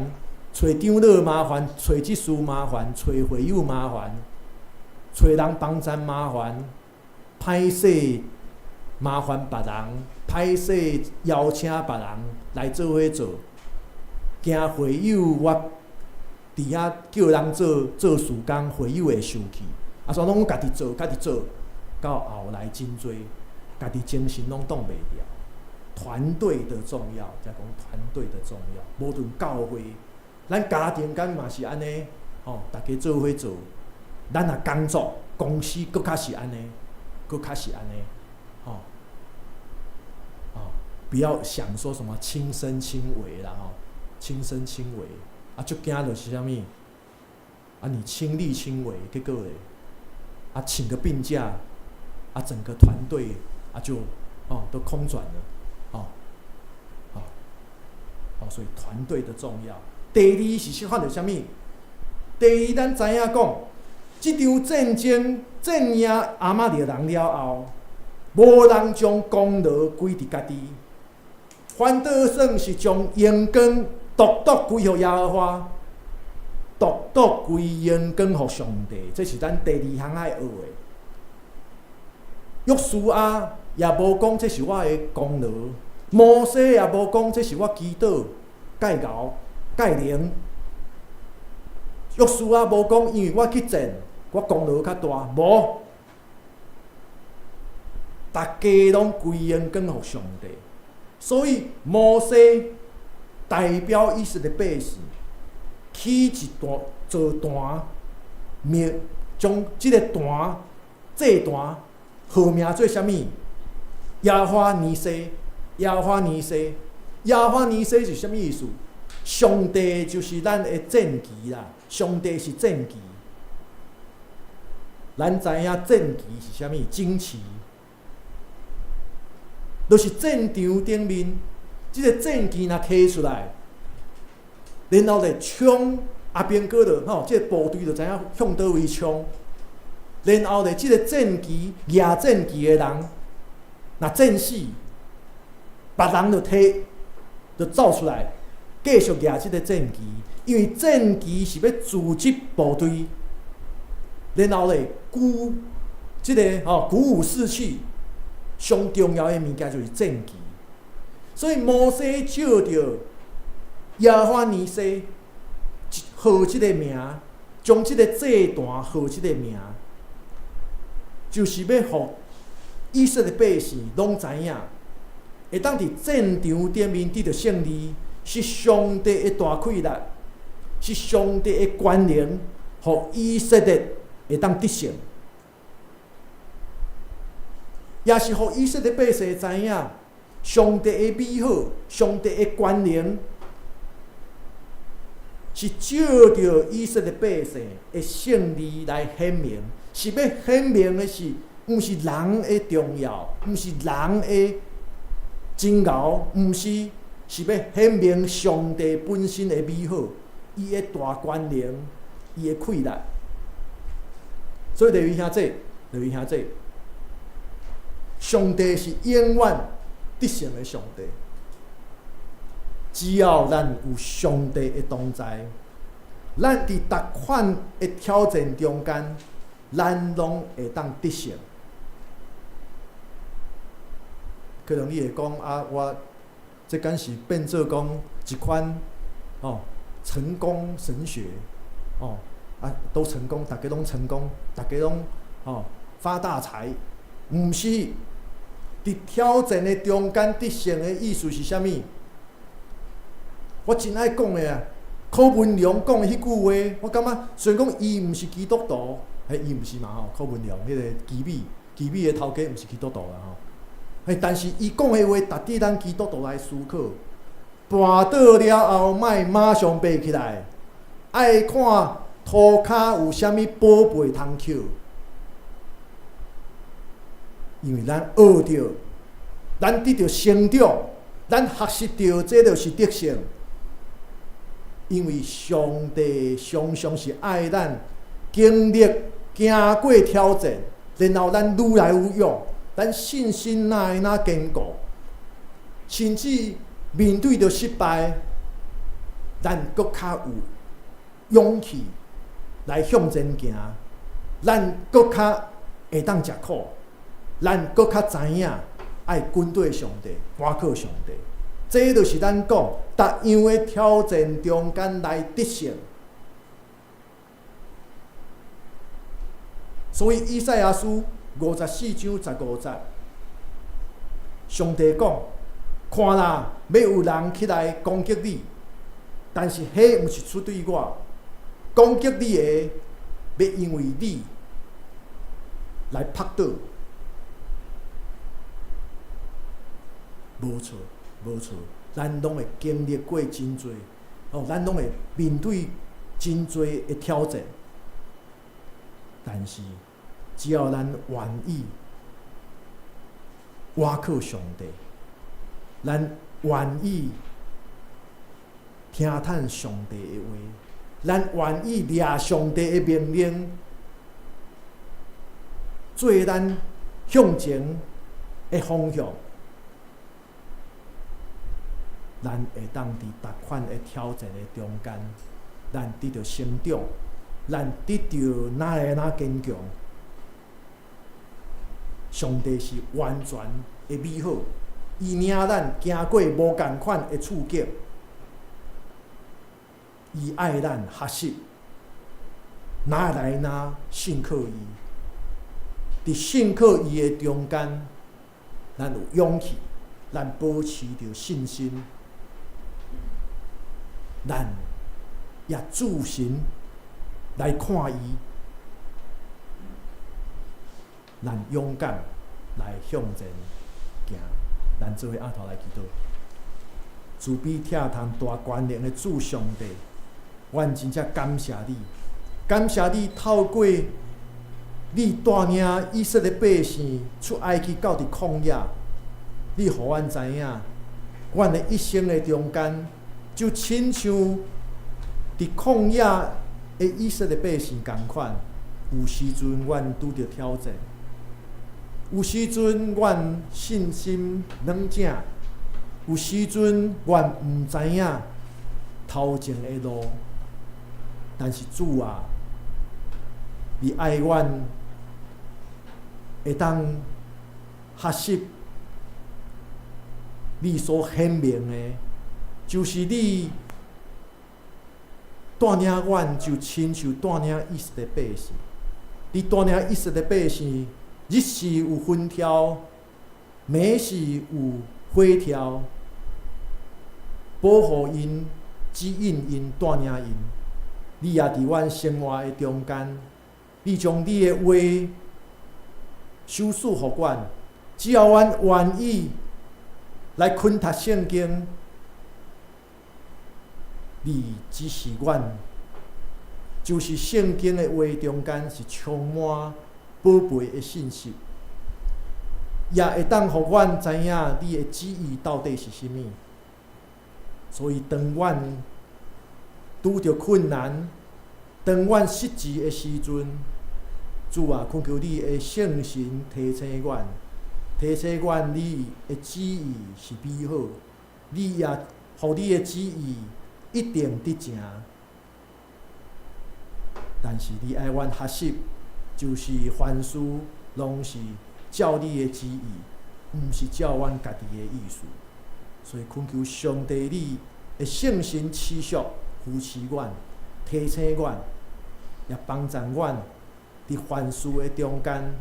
Speaker 3: 揣長老麻煩，揣執事麻煩，揣會友麻煩，揣人幫贊麻煩，歹勢麻煩別人，歹勢邀請別人來做伙做，驚會友我佇遐叫人做做事工，會友會生氣，啊，所以攏家己做，家己做，到後來真濟，家己精神攏擋袂牢。團隊的重要，才講團隊的重要。無論教會，咱家庭間嘛是按呢，吼，大家做伙做。咱若工作，公司閣較是按呢，閣較是按呢，吼，哦，不要想說什麼親身親為啦，吼，親身親為，啊，足驚就是啥物？啊，你親力親為，結果咧，啊，請個病假，啊，整個團隊啊就哦都空轉了，哦，哦，哦，所以團隊的重要。第二是說看著啥物？第二，咱知影講，這場戰爭戰贏亞瑪力人了後，無人將功勞歸佇家己，反倒算是將榮光獨獨歸予耶和華，獨獨歸榮光予上帝。這是咱第二項愛學的。約書亞也無講這是我的功勞，摩西也無講這是我祈禱蓋𠢕蓋靈。約書亞無講，因為我去戰，我功勞較大，無。逐家攏歸榮光予上帝，所以摩西代表以色列百姓起一段做壇，名將這个壇祭壇號名做啥物？耶和華尼西，耶和華尼西，耶和華尼西是啥物意思？上帝就是咱的戰旗啦，上帝是戰旗。咱知影戰旗是啥物？旌旗，就是戰場頂面，這个戰旗若提出來，然後咧衝阿兵哥就吼，這个部隊就知影向佗位衝。然後咧，這个戰旗舉戰旗的人，若戰死，別人就提，就走出來，繼續舉這个戰旗，因為戰旗是欲組織部隊，然後咧鼓這个吼鼓舞士氣，上重要的物件就是戰旗。所以摩西借著耶和華尼西號這个名，將這个祭壇號這個名，就是欲予以色列百姓攏知影，會當佇戰場頂面得著勝利，是上帝的大氣力，是上帝的權能，予以色列會當得勝，也是予以色列百姓知影，上帝的美好，上帝的權能，是借著以色列百姓的勝利來顯明，是欲顯明的是，毋是人的重要，毋是人的真𠢕，毋是，是欲顯明上帝本身的美好，伊的大權能，伊的氣力。所以弟兄姊，弟兄姊，上帝是永遠得勝的上帝。只要咱有上帝的同在，咱佇逐款的挑戰中間，咱攏會當得勝。可能你會講啊，我這敢是變做講一款哦成功神學哦啊，都成功，逐家攏成功，逐家攏哦發大財，毋是佇挑戰的中間得勝的意思是啥物？我真愛講的啊，柯文龍講的彼句話，我感覺雖然講伊毋是基督徒，彼伊毋是嘛吼，柯文龍彼个奇美，奇美的頭家毋是基督徒啦吼。嘿，但是伊講的話，值得咱基督徒來思考。跋倒了後，莫馬上爬起來，愛看塗跤有啥物寶貝通抾。因為咱學著，咱得著成長，咱學習著，這就是得勝。因為上帝常常是愛咱經歷、行過挑戰，然後咱愈來愈勇，咱信心哪會哪堅固，甚至面對著失敗，咱閣較有勇氣來向前行，咱閣較會當食苦，咱閣較知影愛跟綴上帝，倚靠上帝。這就是咱講，逐樣的挑戰中間來得勝。所以以賽亞書54章15節，上帝講：看啦，欲有人起來攻擊你，但是彼毋是出對我，攻擊你的，欲因為你來仆倒。無錯，無錯，咱攏會經歷過真濟，哦，咱攏會面對真濟的挑戰，但是只要咱願意倚靠上帝，咱願意聽趁上帝的話，咱願意掠上帝的命令，做咱向前的方向。咱會當佇逐款的挑戰的中間，咱得著成長，咱得著哪會哪堅強。上帝是完全的美好，伊領咱行過無仝款的處境，伊愛咱學習，哪來哪信靠伊。佇信靠伊的中間，咱有勇氣，咱保持著信心。咱也注神來看伊，咱勇敢來向前行。咱做伙阿頭來祈禱，慈悲疼痛大權能的主上帝，阮真正感謝你，感謝你透過你帶領以色列百姓出埃及到佇曠野，你予阮知影，阮的一生的中間，就親像佇曠野的以色列百姓仝款，有時陣阮拄著挑戰，有時陣阮信心軟正，有時陣阮毋知影頭前的路，但是主啊，你愛阮會當學習你所顯明的，就是你帶領阮，就親像帶領以色列百姓。你帶領以色列百姓，日時有雲柱，暝時有火柱，保護𪜶，指引𪜶，帶領𪜶。你也佇阮生活的中間，你將你的話賞賜予阮，只要阮願意來啃讀聖經，你指示阮，就是聖經的話中間是充滿寶貝的信息，也會當予阮知影你的旨意到底是啥物。所以，當阮拄著困難，當阮失志的時陣，主啊，懇求你的聖神提醒阮，提醒阮你的旨意是美好，你也予你的旨意一定得成。但是你愛阮學習，就是凡事攏是照你的旨意，毋是照阮家己的意思。所以懇求上帝你的聖神持續扶持阮、提醒阮，也幫助阮佇凡事的中間。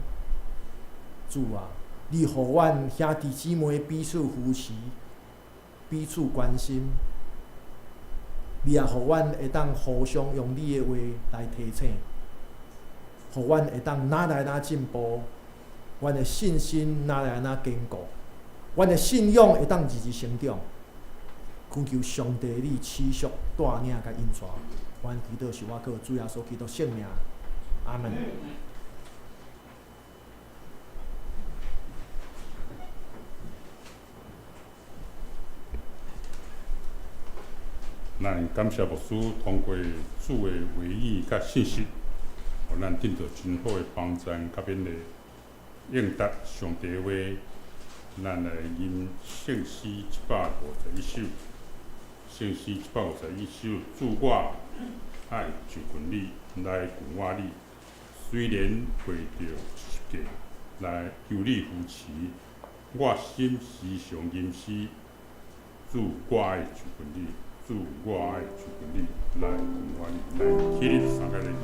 Speaker 3: 主啊，你予阮兄弟姊妹彼此扶持、彼此關心。你也予阮會當互相用你的話來提醒，予予阮會當愈來愈進步，阮的信心愈來愈堅固，阮的信仰會當日日成長。懇求上帝你持續帶領佮引導，阮祈禱是我靠主耶穌基督聖名，阿門。
Speaker 1: 咱感謝牧師通過主的話語佮信息，予咱得到真好的幫贊佮勉勵，應答上帝話，咱來吟聖詩151首。聖詩151首，主我愛就近你，來近我你。雖然背著十架來求你扶持，我心時常吟詩。主我愛就近你，主我愛就近你，來近我你，來起立三個來吟。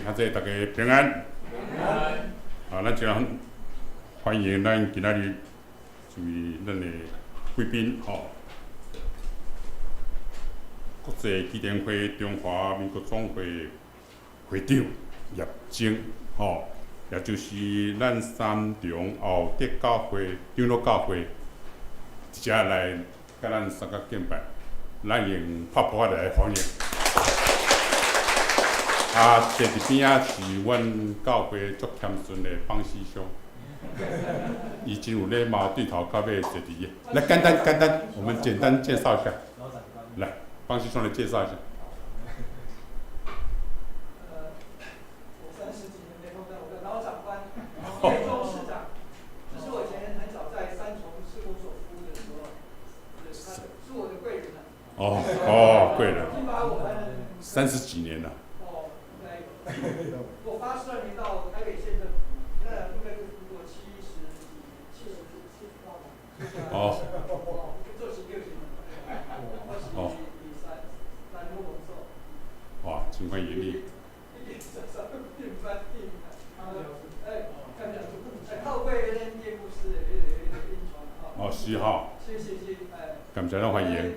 Speaker 1: 兄弟大家平安。啊，咱真歡迎咱今仔日這位咱的貴賓吼，國際基電會中華民國總會會長葉正吼，也就是咱三重後德教會長老教會，直接來佮咱參加敬拜，咱用拍噗仔來歡迎。啊，坐佇邊仔是阮教會足謙遜的方師兄，伊真有禮貌，對頭到尾坐佇遐。來，簡單簡單，我們簡單介紹一下。來，方師兄來介紹一下。
Speaker 4: 我30幾年沒碰到我的老長官葉中市長，這是我以前很早在三重市公所服務的時候，是他是我的貴人啊。
Speaker 1: 哦哦，貴人。
Speaker 4: 提拔我們
Speaker 1: 30幾年了。
Speaker 4: 哦，應該有。我82年到台北縣政府，那應該就服過70幾、77到嘛。
Speaker 1: 哦。
Speaker 4: 哦，做行政。哦。三三工作。
Speaker 1: 哇，真歡迎你。
Speaker 4: 透過咱葉牧師的彼個引傳吼。
Speaker 1: 哦，是吼。
Speaker 4: 是是是，哎。
Speaker 1: 感謝咱歡迎。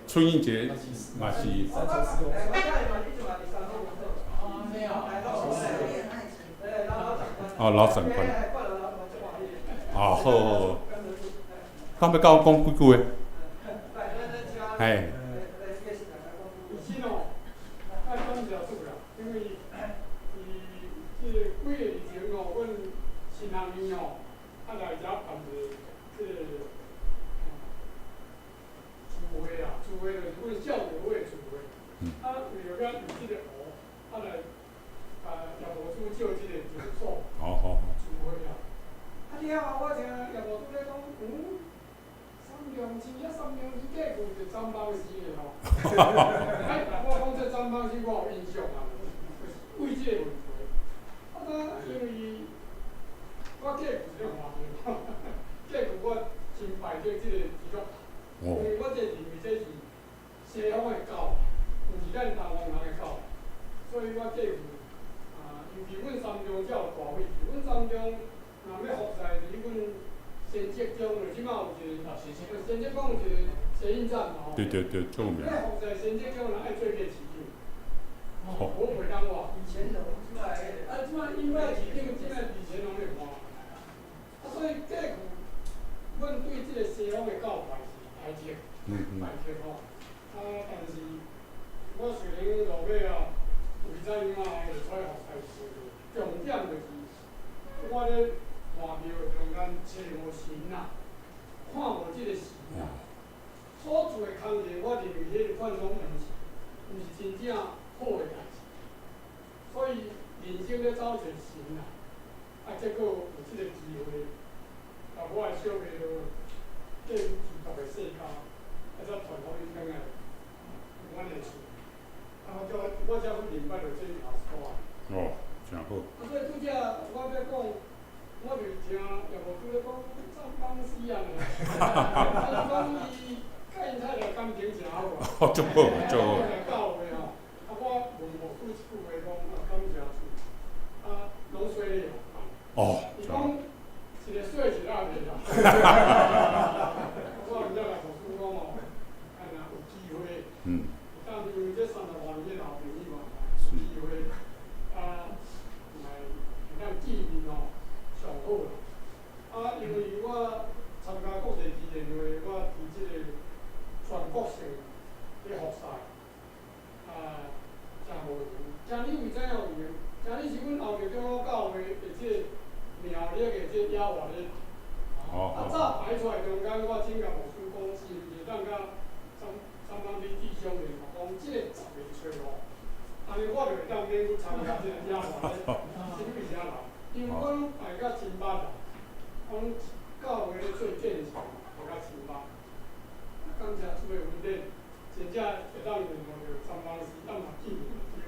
Speaker 1: 春英姐嘛是。哦，老長官。哦，好好。敢欲佮我講幾句話？嘿。
Speaker 2: 其實哦，愛感謝主啦，因為佇這幾個月前哦，阮新學院哦，啊來遮辦一個這個聚會啊，聚會就是阮少年會的聚會。啊，為著咱有這個湖，啊來啊葉牧師借這個場所聚會啊。啊了後，我聽葉牧師咧講，三重市啊，三重市過去有一個張邦熙的吼。哎，我講這張邦熙我有印象啊，就是為這個問題。啊，因為我過去是咧看廟，過去我真排斥這個基督教，因為我這認為這是西方的教，毋是咱東方人的教，所以我過去啊，尤其阮三重才有大位置，阮三重若欲服侍佇阮仙跡宮，就這擺有一個仙跡宮有一個捷運站嘛吼。
Speaker 1: 對對對，足有名。
Speaker 2: 欲服侍仙跡宮，人愛做過市長，無袂當活。
Speaker 4: 以前龍這擺，
Speaker 2: 啊，這擺因為市長，這擺李乾龍咧換。啊，所以過去，阮對這個西方的教派是排斥，排斥吼。啊，但是我雖然落尾啊，為怎樣啊，會出服侍是，重點就是我咧看廟的中間揣無神啊，看無這個神啊。所做的工課，我認為彼個款攏毋是真正好的代誌。所以人生咧走一個神啊，啊，結果有這個機會，共我的小妹就過去基督的世家，啊，才傳福音轉來阮的厝。啊，我才去明白著這耶穌啊。
Speaker 1: 哦，真好。
Speaker 2: 啊，所以拄才我欲講，我就聽葉牧師咧講張邦熙啊，啊，講伊佮𪜶太太感情誠好啊。
Speaker 1: 哦，足好，足好。
Speaker 2: 來教會吼，啊，我問牧師一句話講，啊，感謝主，啊，攏洗禮哦。伊講一個洗一個阿袂啦。我毋才共牧師講哦，啊，若有機會，當因為這30外年的老朋友嘛，有機會啊，來會當見面吼，上好啦。啊，因為我參加國際基電會，我佇這個全國性咧服侍，啊，誠無閒。今年為怎樣有閒？今年是阮後日長老教會的這個廟曆的這野活禮。啊，早排出來中間，我請共牧師講，是毋是會當佮張張邦熙弟兄聯絡，講這個10月初五，按呢我就會當免去參加這個野活禮，是為啥來？因為阮排甲真密啊，講教會咧做見證，排甲真密。啊，感謝主的恩典，真正會當聯絡著張邦熙，咱嘛見面對，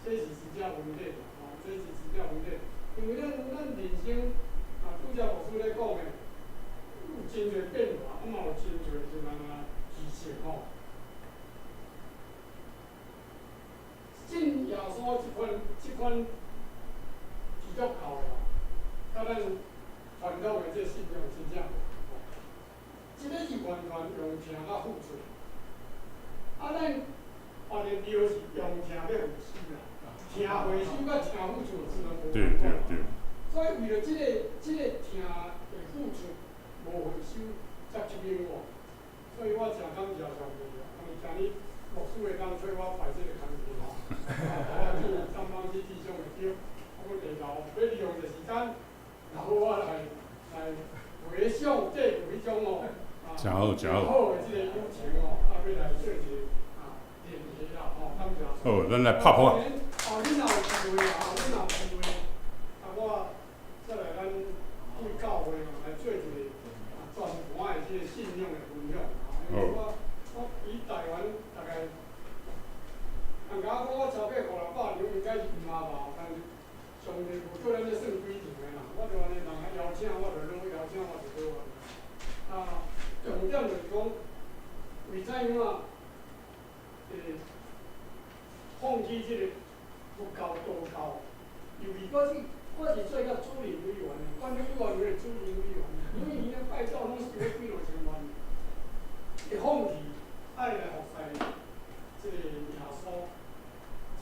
Speaker 2: 這是真正恩典吼，這是真正恩典。因為咱人生啊，拄才牧師咧講的，有真濟變化，啊嘛有真濟就按呢奇蹟吼。信耶完全用疼佮付出。啊，咱别个庙是用疼欲回收啦，疼回收佮疼付出是拢无仝款。所以為著這個疼的付出無回收，才吸引我。所以我誠感謝上帝啊！因為今日牧師會當揣我排這個工課吼，我去三方去弟兄的叫，我地頭欲利用這時間，然後我來回想過去彼種吼，啊，
Speaker 1: 誠好，誠好。
Speaker 2: 好的這個友情吼，啊，欲來做一個啊聯繫啦，吼，感謝。
Speaker 1: 好，咱來拍噗仔。
Speaker 2: 哦，恁若有機會啊，恁若有機會，啊，我再來咱對教會嘛來做一個啊全盤的這個信仰的分享。因為我佇台灣大概，人家講我超過五六百場應該是毋嘛吧，但是上帝無叫咱咧算幾場的啦，我就按呢人邀請我就落，邀請我就落啊。重點就是講，為怎樣啊？放棄這個佛教道教，尤其我是做甲主任委員的，管理委員會的主任委員，每年咧拜灶攏收了幾兩千萬，會放棄愛來服侍這個耶穌，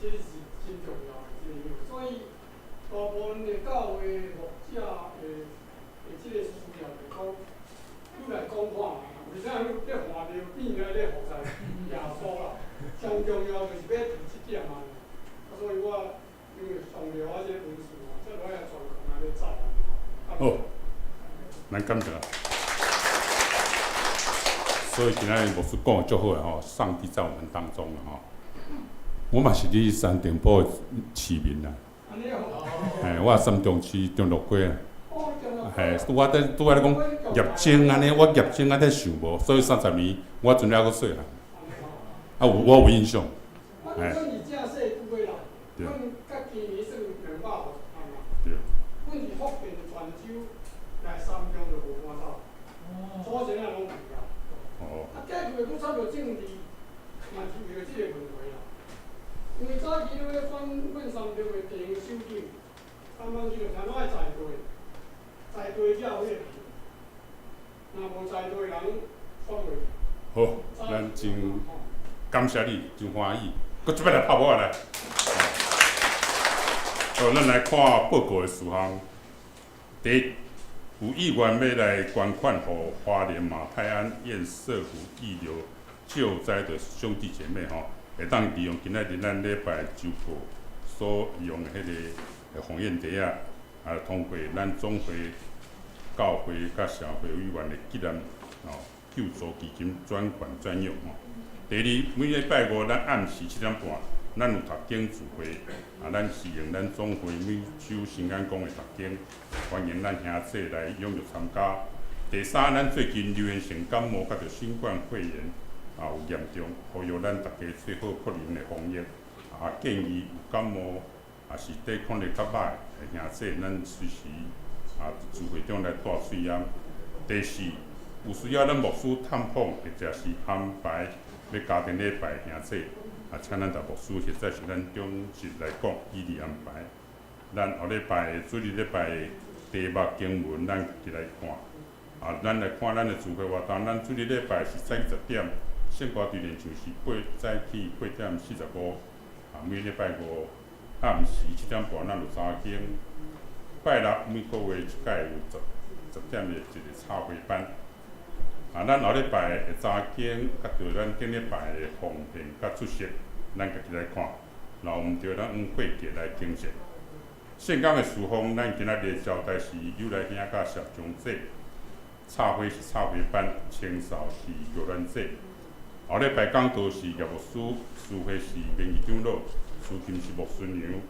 Speaker 2: 這是真重要的這個。所以大部分的教會牧者的這個需要就是講，你來講看覓，為啥你咧換尿變來咧服侍耶穌啦？上重要就是欲提這點啊！啊，所以我因為上了我這個恩賜嘛，這落來全權來咧走。
Speaker 1: 好，咱感謝。所以今仔日牧師講得足好的吼，上帝在我們當中啦吼。我嘛是佇三重埔的市民啦。嘿，我三重市中樂街啊。嘿，拄仔咧拄仔咧講業精按呢，我業精按呢想無，所以30年我陣猶閣細漢。啊，有我有印象。
Speaker 2: 嘿。阮甲今年算250萬嘛。阮是福建泉州來三重就無搬走，祖先仔攏佇啊。啊，過去的閣插著政治，嘛是為著這個問題啦。因為早期咧選阮三重的地方首長，三方市就聽講愛在地，在地才有彼個票，若無在地人選袂。
Speaker 1: 好，咱真感謝你，真歡喜，閣這擺來拍噗仔來。好，咱來看報告的事項。第一，有議員欲來捐款予花蓮馬太鞍堰塞湖溢流救災的兄弟姐妹吼，會當利用今仔日咱禮拜週報所用的彼個奉獻袋仔，啊，通過咱總會教會佮社會委員的紀念哦救助基金專款專用吼。第二，每禮拜五咱暗時7點半，咱有讀經聚會，啊，咱是用咱總會每週新眼光的讀經，歡迎咱兄弟來踴躍參加。第三，咱最近流行性感冒佮著新冠肺炎啊有嚴重，呼籲咱大家做好個人的防疫，啊，建議有感冒也是抵抗力較歹的兄弟，咱隨時啊聚會中來戴喙罨。第四，有需要咱牧師探訪或者是安排欲家庭禮拜兄弟，啊，請咱逐牧師或者是咱長執來講，以利安排。咱後禮拜主日禮拜題目經文，咱家己來看。啊，咱來看咱的聚會活動，咱主日禮拜是早起10點，聖歌隊練唱是早起8點45。啊，每禮拜五暗時7點半，咱有查經。拜六每個月一擺有十點的一個插花班。啊，咱後禮拜的查經，佮著咱頂禮拜的奉獻佮出席，咱家己來看。若有毋對，咱用會計來更正。聖工的事奉，咱今仔日的交代是有來兄佮謝長姐，插花是插花班，清掃是玉蘭姐。後禮拜講道是葉牧師，司會是名譽長老，司琴是牧師娘，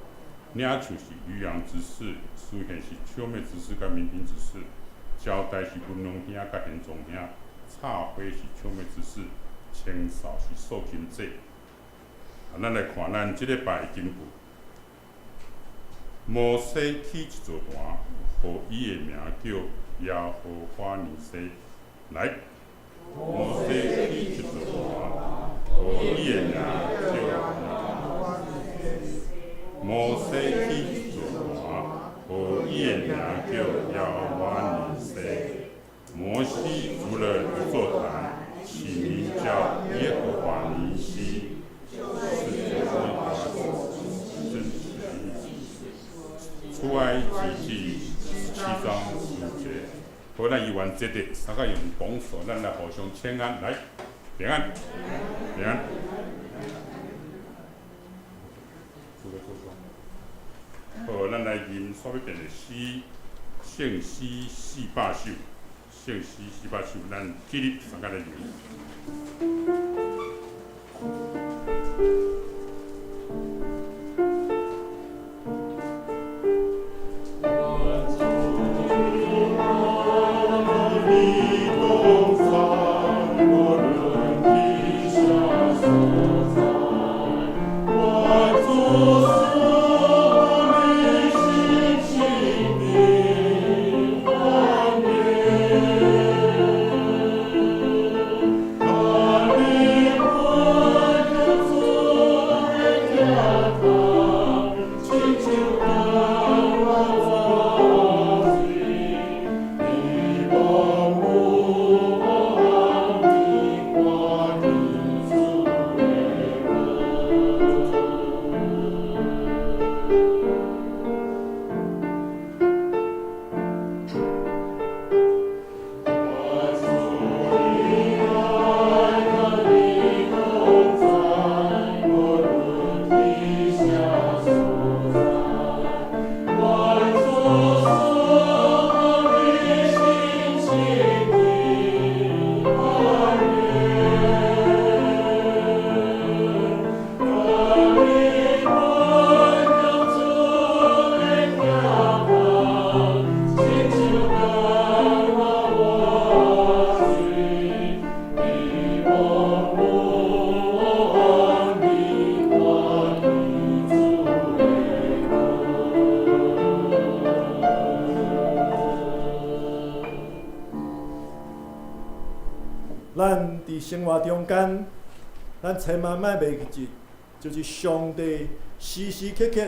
Speaker 1: 領袖是漁陽執事，司獻是秋妹執事佮民兵執事，交代是文龍兄佮賢宗兄，插花是秋妹執事，清掃是素琴姐。啊，咱來看咱這禮拜的經句。摩西起一座壇，予伊的名叫耶和華尼西。來，摩西起一座壇，予伊的名叫摩西起一座壇，予伊的名叫耶和華尼西。摩西築了一座壇，好，咱伊原節的，三個用拱手，咱來互相請安，來，平安，平安。好，咱來吟煞欲變的詩，聖詩400首，聖詩四百首，咱起立，三個來吟。
Speaker 3: 咱佇生活中間，咱千萬莫袂記得，就是上帝時時刻刻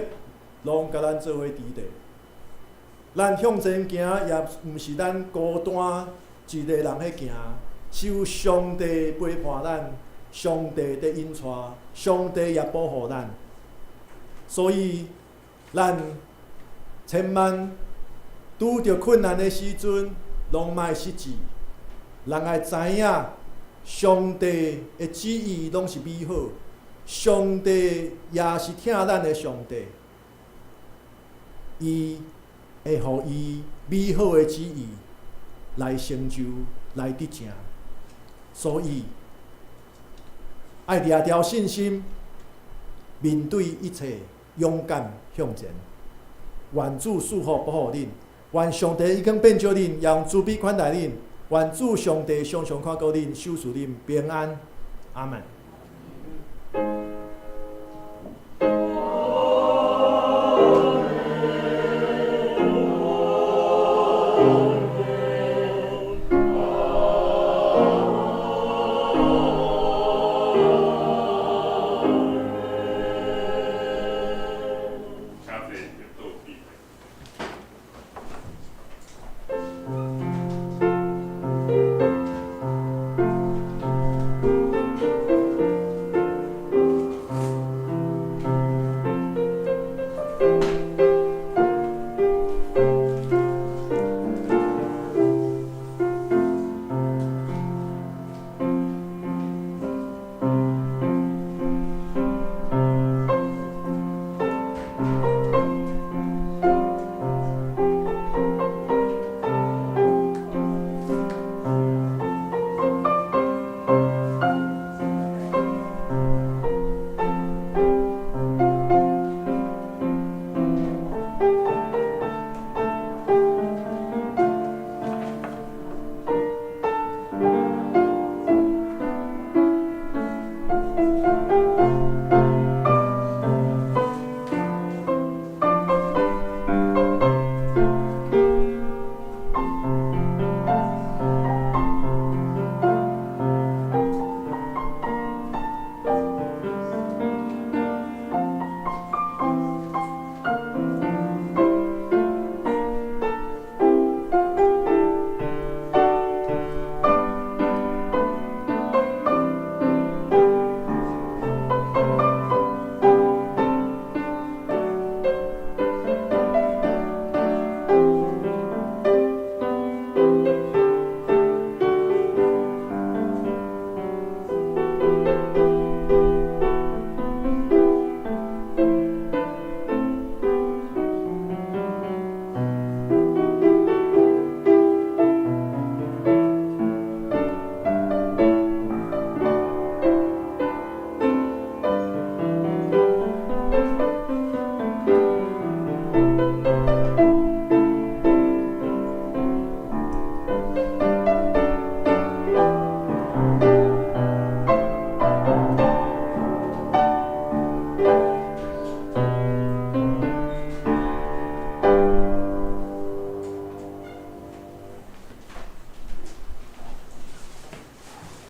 Speaker 3: 攏共咱做伙佇咧。咱向前行，也毋是咱孤單一個人去行，是有上帝陪伴咱，上帝佇引帶，上帝也保護咱。所以，咱千萬拄著困難的時陣，攏莫失志。人愛知影，上帝的旨意攏是美好，上帝也是疼咱的上帝，伊會予伊美好的旨意來成就，來得成。所以，愛掠牢信心，面對一切，勇敢向前。願主賜福保護恁，願上帝已經變做恁，用慈悲款待恁。願主上帝常常看顧恁，守賜恁平安。阿門。